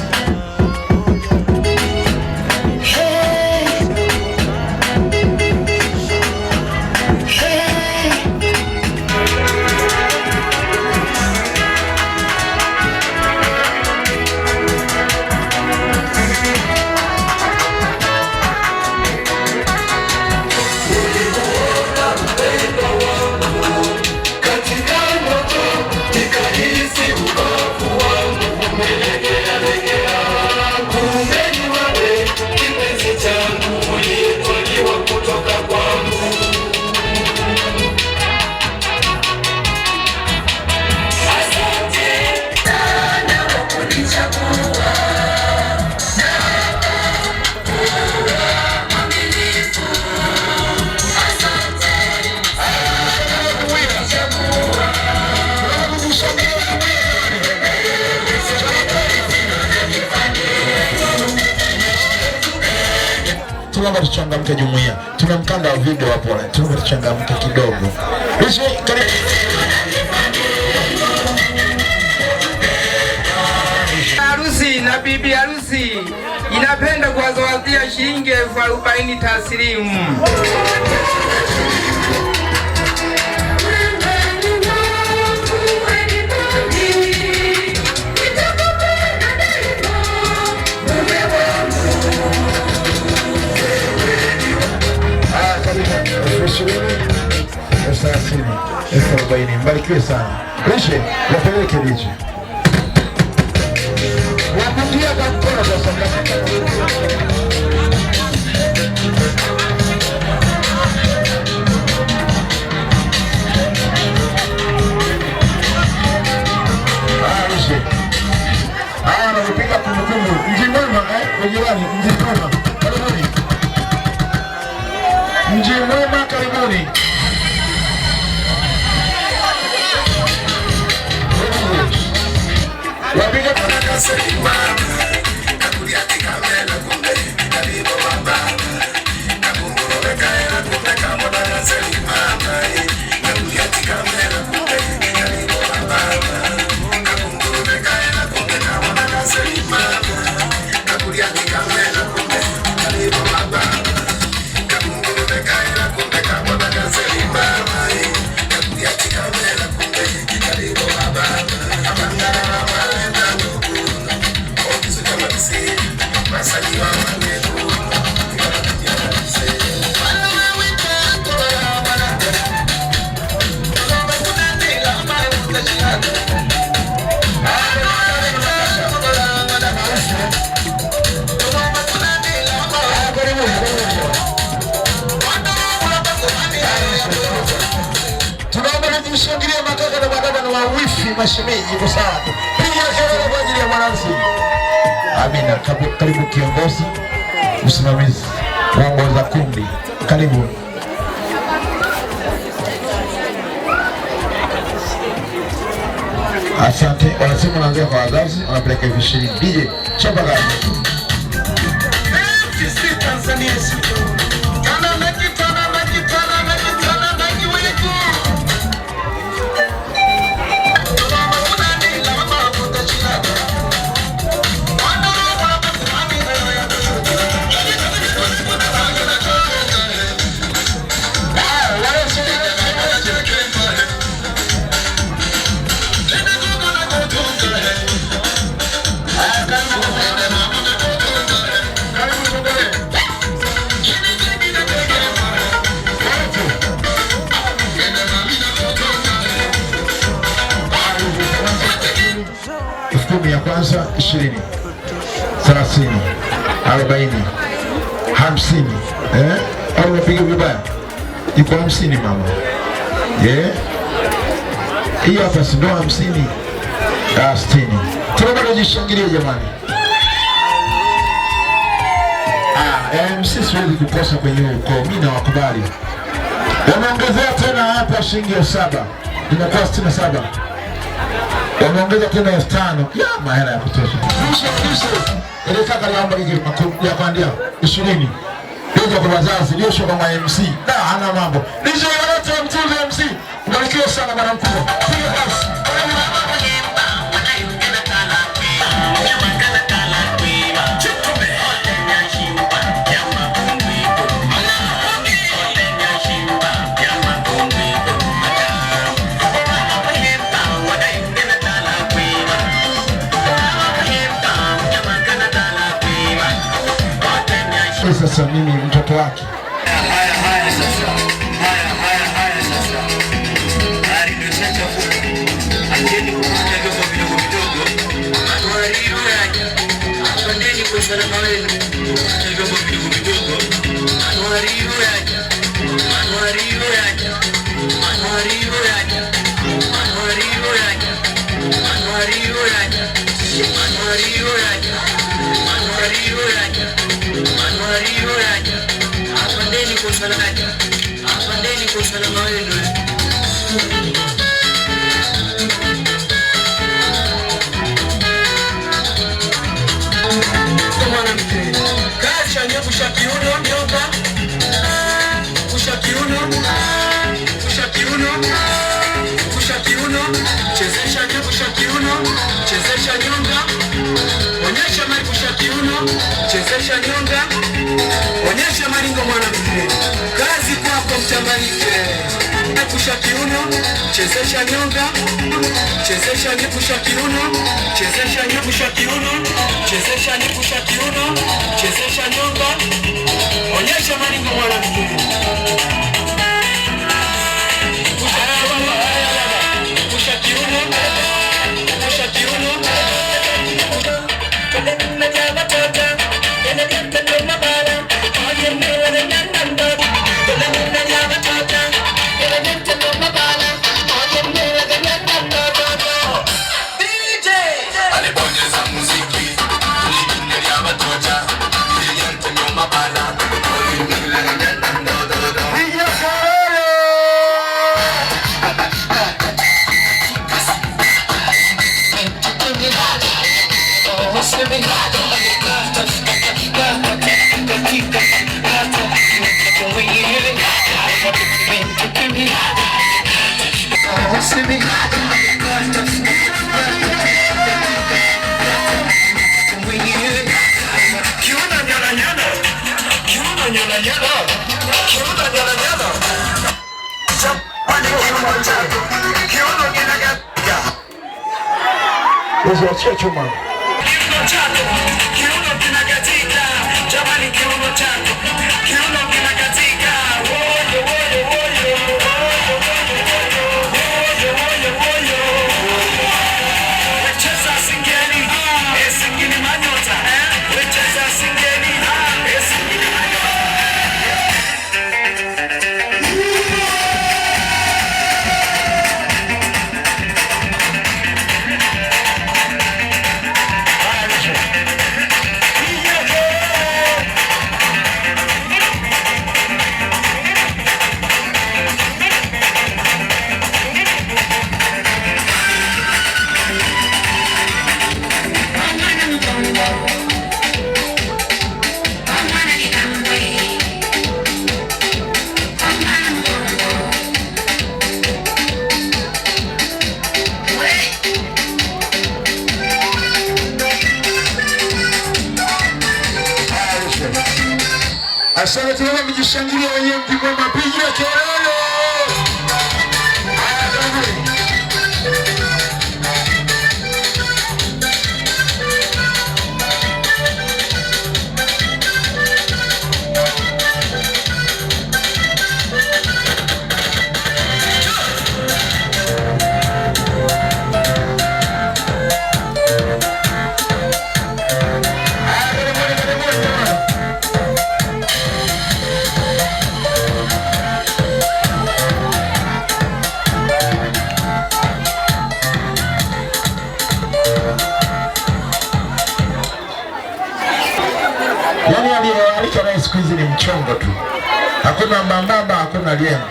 Tunaomba tuchangamke jumuiya. Tuna mkanda wa video hapo. Tunaomba tuchangamke kidogo. Harusi na bibi harusi Inapenda kuwazawadia shilingi 40,000 taslimu. Ishirini, 30,000, 40,000. Mbarikiwe sana. Lishe, wapeleke lishe. Wapungie kwa mkono sasa. Ah, lishe. Ah, nakupiga kumbukumbu. Mji mwema, ujirani, mji mwema. Karibuni. Mji mwema, karibuni. Wapiga Tushangilie makaka na madada na wawifi mashemeji kwa sawa. Piga kelele kwa ajili ya mwananchi. Amina. Karibu kiongozi, msimamizi, waongoza kundi. Karibu. Asante. Wanasema wanaanzia kwa wazazi, wanapeleka 20,000. DJ, chapa kazi. Tanzania Ya kwanza 20, 30, 40, 50. Au unapiga vibaya? Iko 50 mama. Hiyo hapa si ndo 50? 60. Tunaomba tujishangilie jamani. MC siwezi kukosa kwenye ukoo. Mimi nawakubali. Wameongezea tena hapa shilingi 7,000. Inakuwa 67. Wameongeza tena 5,000. Ya mahela ya kutosha. Kisha ile kaka aliomba ya kuandia 20. Ndio kwa wazazi, ndio kwa MC. Na hana mambo. Ndio wote mtunze MC. Ubarikiwe sana bwana mkubwa. Piga basi. Sasa mimi mtoto wake. Haya sasa. Haya sasa. Hali ndio chafu. Acheni kukusanya vyombo vidogo vidogo. Manuari yaja. Twendeni kwa usalama wenu. Kukusanya vyombo vidogo vidogo. Manuari yaja. Manuari yaja. Manuari yaja. Manuari yaja. Manuari yaja. Manuari yaja. Manuari yaja. Manuari yaja. Twendeni kwa usalama. Twendeni kwa usalama wenu. Mwanamke kacha nyebusha kiuno nyoka kusha kiuno kusha kiuno kusha kiuno chezesha nyebusha kiuno chezesha nyonga onyesha mai kusha kiuno chezesha Pusha kiuno, chezesha nyonga, chezesha pusha kiuno, chezesha pusha kiuno, chezesha pusha kiuno, chezesha nyonga, onyesha maringo mwanamke. Pusha kiuno, pusha kiuno. Alibonyeza muziki, tulikinga Usiachie chuma. Kiuno chako, kiuno kinakatika, jamani kiuno chako, kiuno kinakatika. Woyo woyo woyo, woyo woyo woyo. Wecheza singeli, singeli manyota. Wecheza singeli, singeli manyota. Asante tena, mjishangilie wenyewe mkigoma, piga kelele. Haya, karibuni. Yaani aliyealika naye siku hizi ni mchongo tu, hakuna mbambamba, hakuna liema.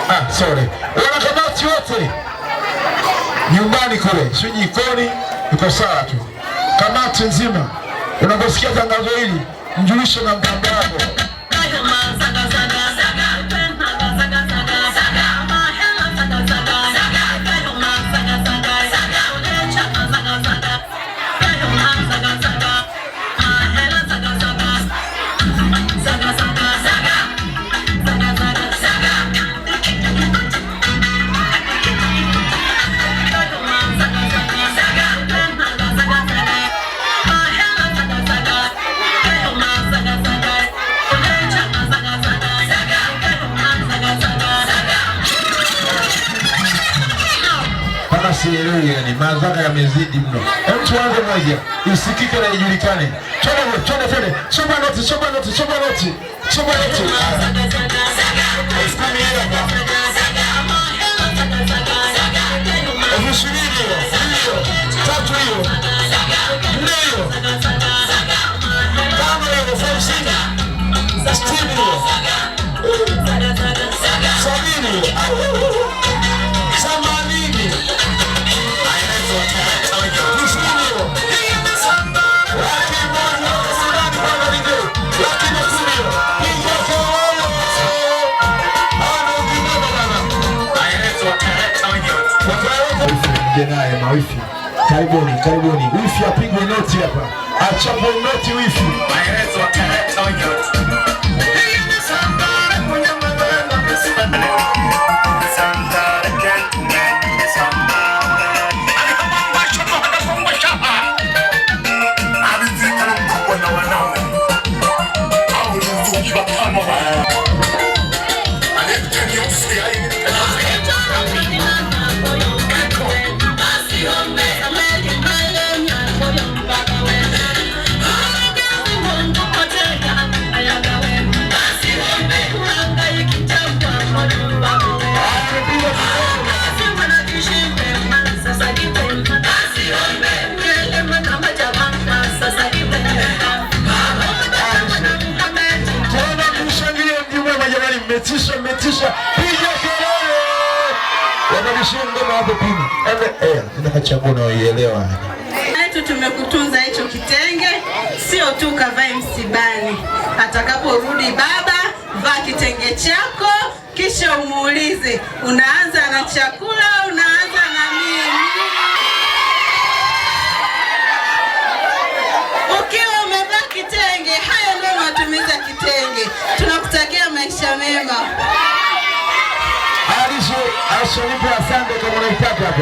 Ah, sorry. Wanakamati wote nyumbani kule, si jikoni, iko sawa tu. Kamati nzima, unaposikia tangazo hili mjulishe na mtandao wako. Sielewi, yani madhara yamezidi mno. Hebu tuanze moja, isikike na ijulikane. Twende twende twende. Soma noti, soma noti, soma noti. Soma noti. 10,000 hapa. 20,000 hiyo. 3 hiyo. 4 hiyo. 5 hiyo, 50. 60 hiyo. 70 hiyo. 80. Naye mawifi, karibuni karibuni. Wifi apigwe noti hapa, achapwe noti wifi. Wamekamilisha. Piga kelele. Wabadilishie ngoma hapo pima. Tunachagua unaoielewa. Tumekutunza hicho kitenge, sio tu kavae msibani. Atakaporudi baba, vaa kitenge chako, kisha umuulize unaanza na chakula, unaanza na nini? Ukiwa umevaa kitenge, hayo ndio matumizi ya kitenge. Tunakutakia maisha mema. Alisho asante kama unaitaka hapo.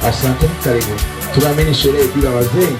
Asante, karibu. Tunaamini sherehe bila wazee.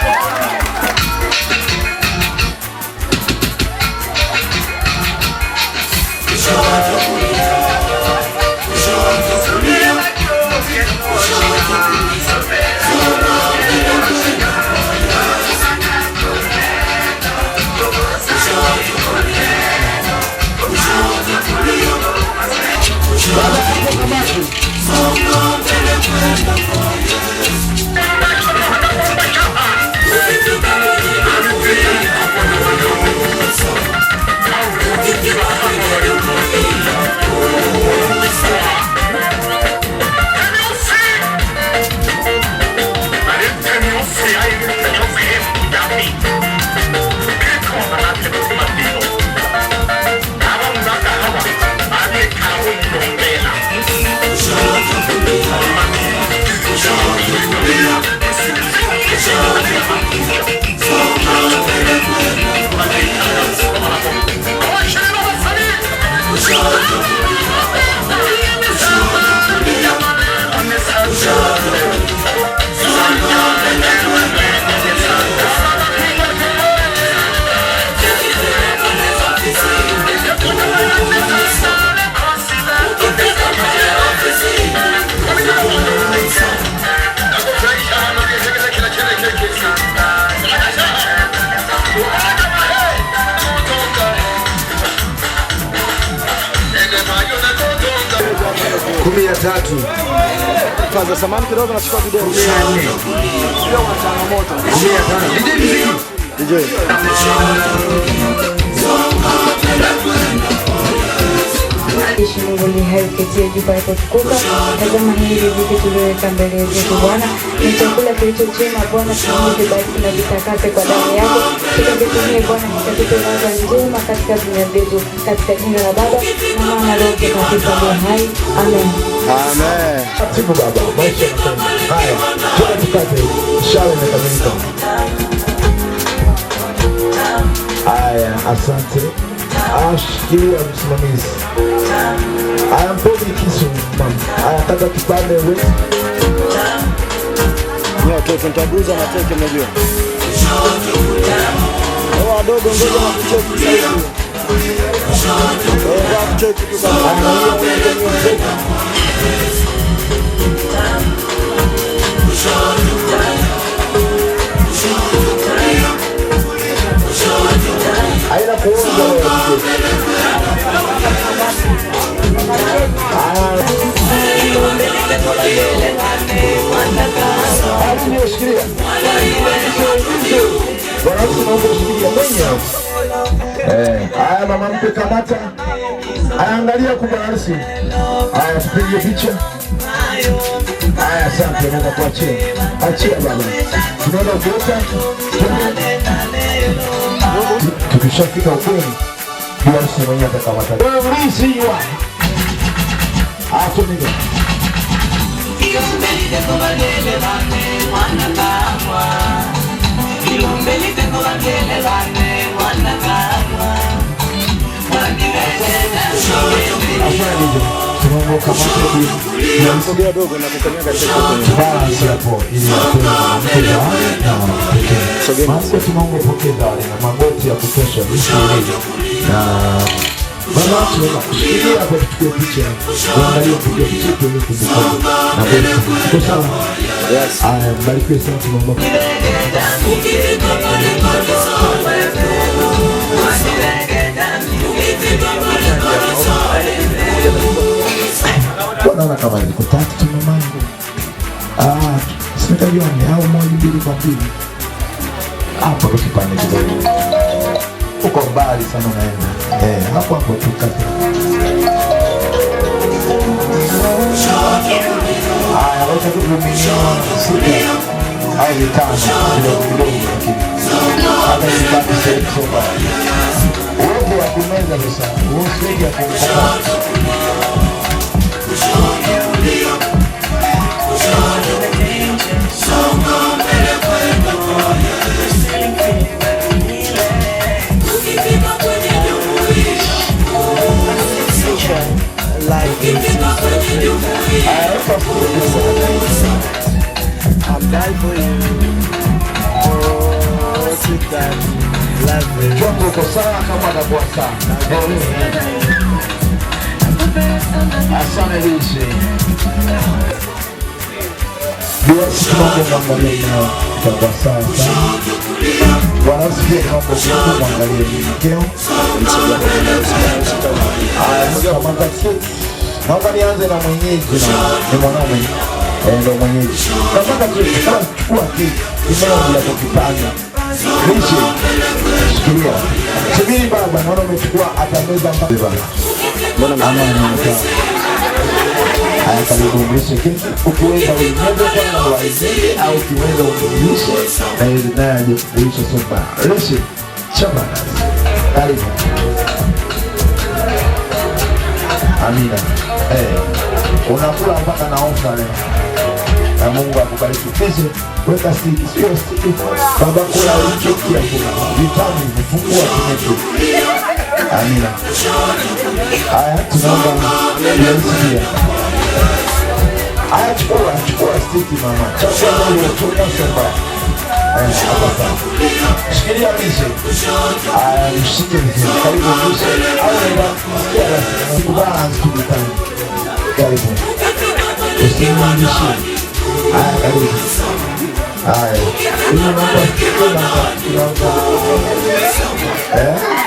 Kumi ya tatu. Faza samani kidogo nachukua video. 14. 15. DJ mziki. DJ. Ishi Mungu ni hai uketie juu palipotukuka. Tazama hii riziki tuliyoweka mbele zetu Bwana, ni chakula kilicho chema Bwana, tunaomba kibariki na vitakase kwa damu yako, tukavitumie Bwana, kikatupe ladha njema katika vinywa vyetu, katika jina la Baba na Mwana na Roho Mtakatifu aliye hai, amen. Amen. Sifu Baba, maisha yanakwenda. Haya, twende tukate. Ishara imekamilika. Haya, asante. Ashikilia msimamizi. Haya, mpeni kisu mama. Haya, kata kipande wewe. Ni watoto nitaguza mateke mnajua. Wao wadogo ngoja wakucheki sasa hivi. Wakucheki tu kama. Kamata. Anaangalia kubwa harusi. Haya, tupige picha. Haya, asante, naweza kuachia. Achia baba. Tunaenda kuota. Tukishafika ukweni, harusi mwenyewe atakamata. Wewe mlisi wa. Atumike. Sogea dogo na kukanyaga teke Balance hapo ili apewe na pekee. Maana tunaomba pokea zawadi na magoti ya kutosha jinsi ilivyo. Na baba tunaomba kushikilia hapo tuchukue picha. Uangalie upige picha tuweze kumbukumbu. Na kwa sawa. Yes. Haya, mbarikiwe sana tunaomba. Wanaona kama ziko tatu tu mamangu. Ah, sitajua ni au moja mbili kwa mbili. Hapo tu kipande kidogo. Uko mbali sana unaenda. Hapo hapo tu kati. Haya, wacha tu milioni 6 au 5 kidogo kidogo lakini. Hata ibaki sehemu soba. Uwepo wa kumeza sasa, uweke ya kumeza. I'm die for you. Oh, sweetheart, love me. Chombo uko sawa kama atakuwa sawa. Asante Lucy. Dua tunaomba mwangalie nao itakuwa sawa sana. Bwana asifiwe, tunaomba Mungu mwangalie mkeo. Haya, kamata keki. Naomba nianze na mwenyeji na ni mwanaume. Ndio mwenyeji. Kamata keki, kama chukua keki. Imeo ya kukipanga. Lucy, shikilia. Subiri baba, naona umechukua atameza mpaka. Mbona mimi? Haya, karibu mlishe keki. Ukiweza uimeze kwanza waimeze au ukiweza umlishe na yeye naye aje kulisha sopa. Lishe chapa. Karibu. Amina. Unakula mpaka naomba leo. Na Mungu akubariki. Kisha weka stiki, sio stiki. Baba kula keki ya kula. Vitamu vifungua kinywa. Amina. Haya, tunaomba Yesu. Haya, chukua stiki mama. Chukua ndio chukua sopa. Hapa sawa. Shikilia mishe. Haya, mshike vizuri. Karibu mishe. Au nenda sikia balance tu vitani. Karibu. Usimamishe. Haya, karibu. Haya.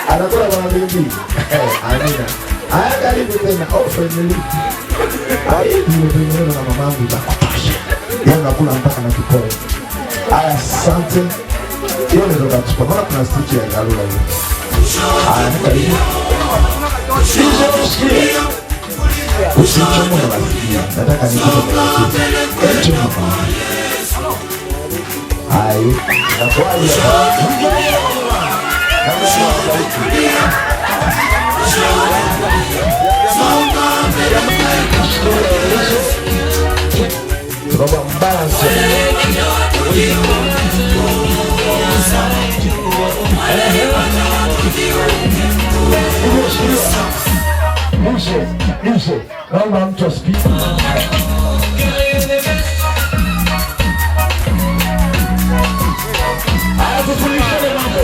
Anakula mara mbili. Amina. Haya, karibu tena. Oh, family. Haya, nimetengeneza na mamangu za kutosha. Yeye anakula mpaka na kiporo. Haya, asante. Hiyo ndio kachukua. Mbona kuna stitch ya galula hiyo? Haya, karibu. Usichomoe masikio. Nataka nikupe mwelekeo. Choma. Haya, nakuaje? Tunaomba mbalance. Mwisho, naomba mtu asipige. Haya, tufundishane mambo.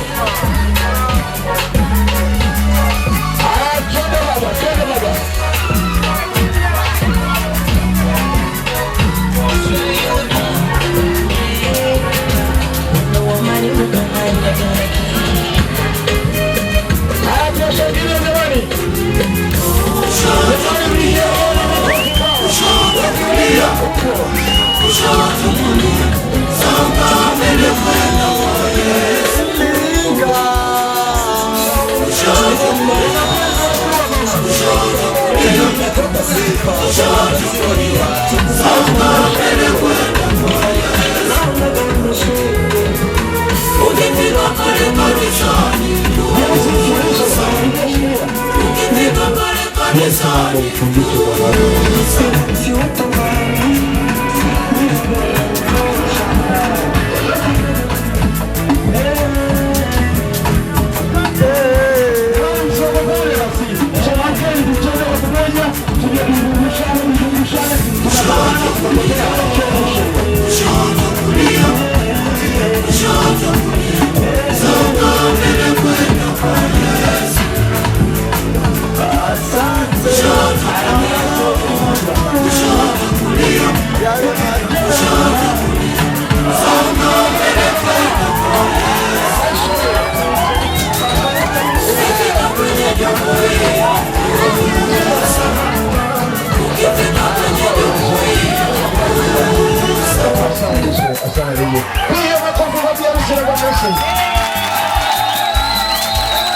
Haya, twende baba, twende baba. Haya, tunashangilia jamani. Jamani,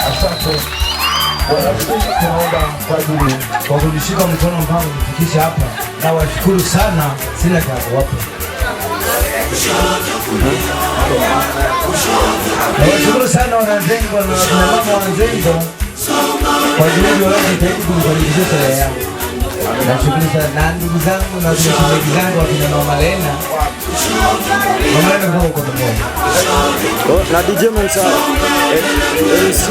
Asante. Tunaomba kwa ajili kwa kunishika mkono mpaka kunifikisha hapa, na washukuru sana, sina cha kuwapa. Nawashukuru sana wananzengo na wakina mama wa Nzengo kwa juhudi wanazojitahidi kunifanikisha sherehe yangu. Nashukuru sana na ndugu zangu na shemeji zangu wakina Mama Lena. Mama Lena kwa uko pamoja. Na DJ Mensah. MC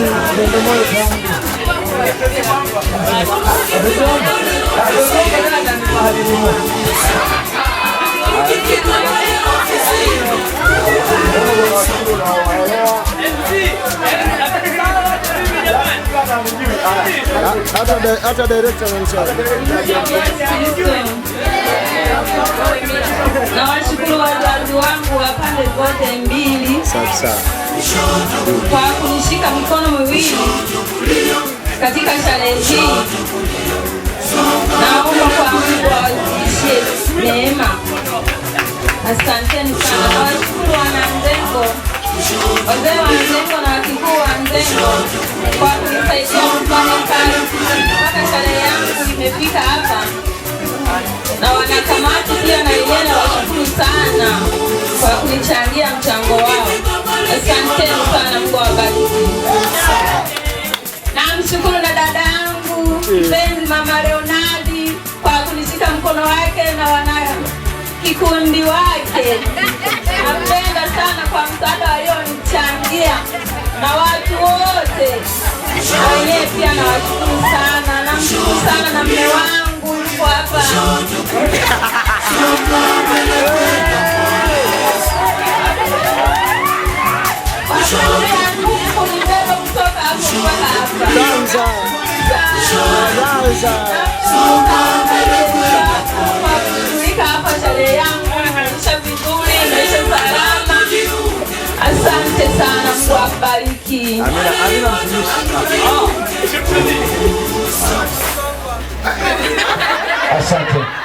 Ndio moyo wangu. Hata director Mensah. Nawashukuru wazazi wangu wa pande zote mbili kwa kunishika mikono miwili katika sherehe hii. Naomba kwa Mungu awazidishie neema. Asanteni sana. Nawashukuru wananzengo, wazee wa Nzengo na wakikuu wa Nzengo kwa kunisaidia kufanya kazi mpaka sherehe yangu imefika hapa. Na wanakamati pia na wenyewe nawashukuru sana kwa kunichangia mchango wao. Asanteni sana, Mungu awabariki. Namshukuru na dada yangu mpenzi Mama Leonardi kwa kunishika mkono wake na wana kikundi wake. Napenda sana kwa msaada walionichangia na watu wote. Na wenyewe pia nawashukuru sana. Namshukuru sana na mume wangu yuko hapa. Kunibeba kutoka hapo mpaka hapa. Kushughulika hapa sherehe yangu imeisha vizuri, imeisha salama. Asante sana, Mungu akubariki. Amina, amina mtumishi. Asante.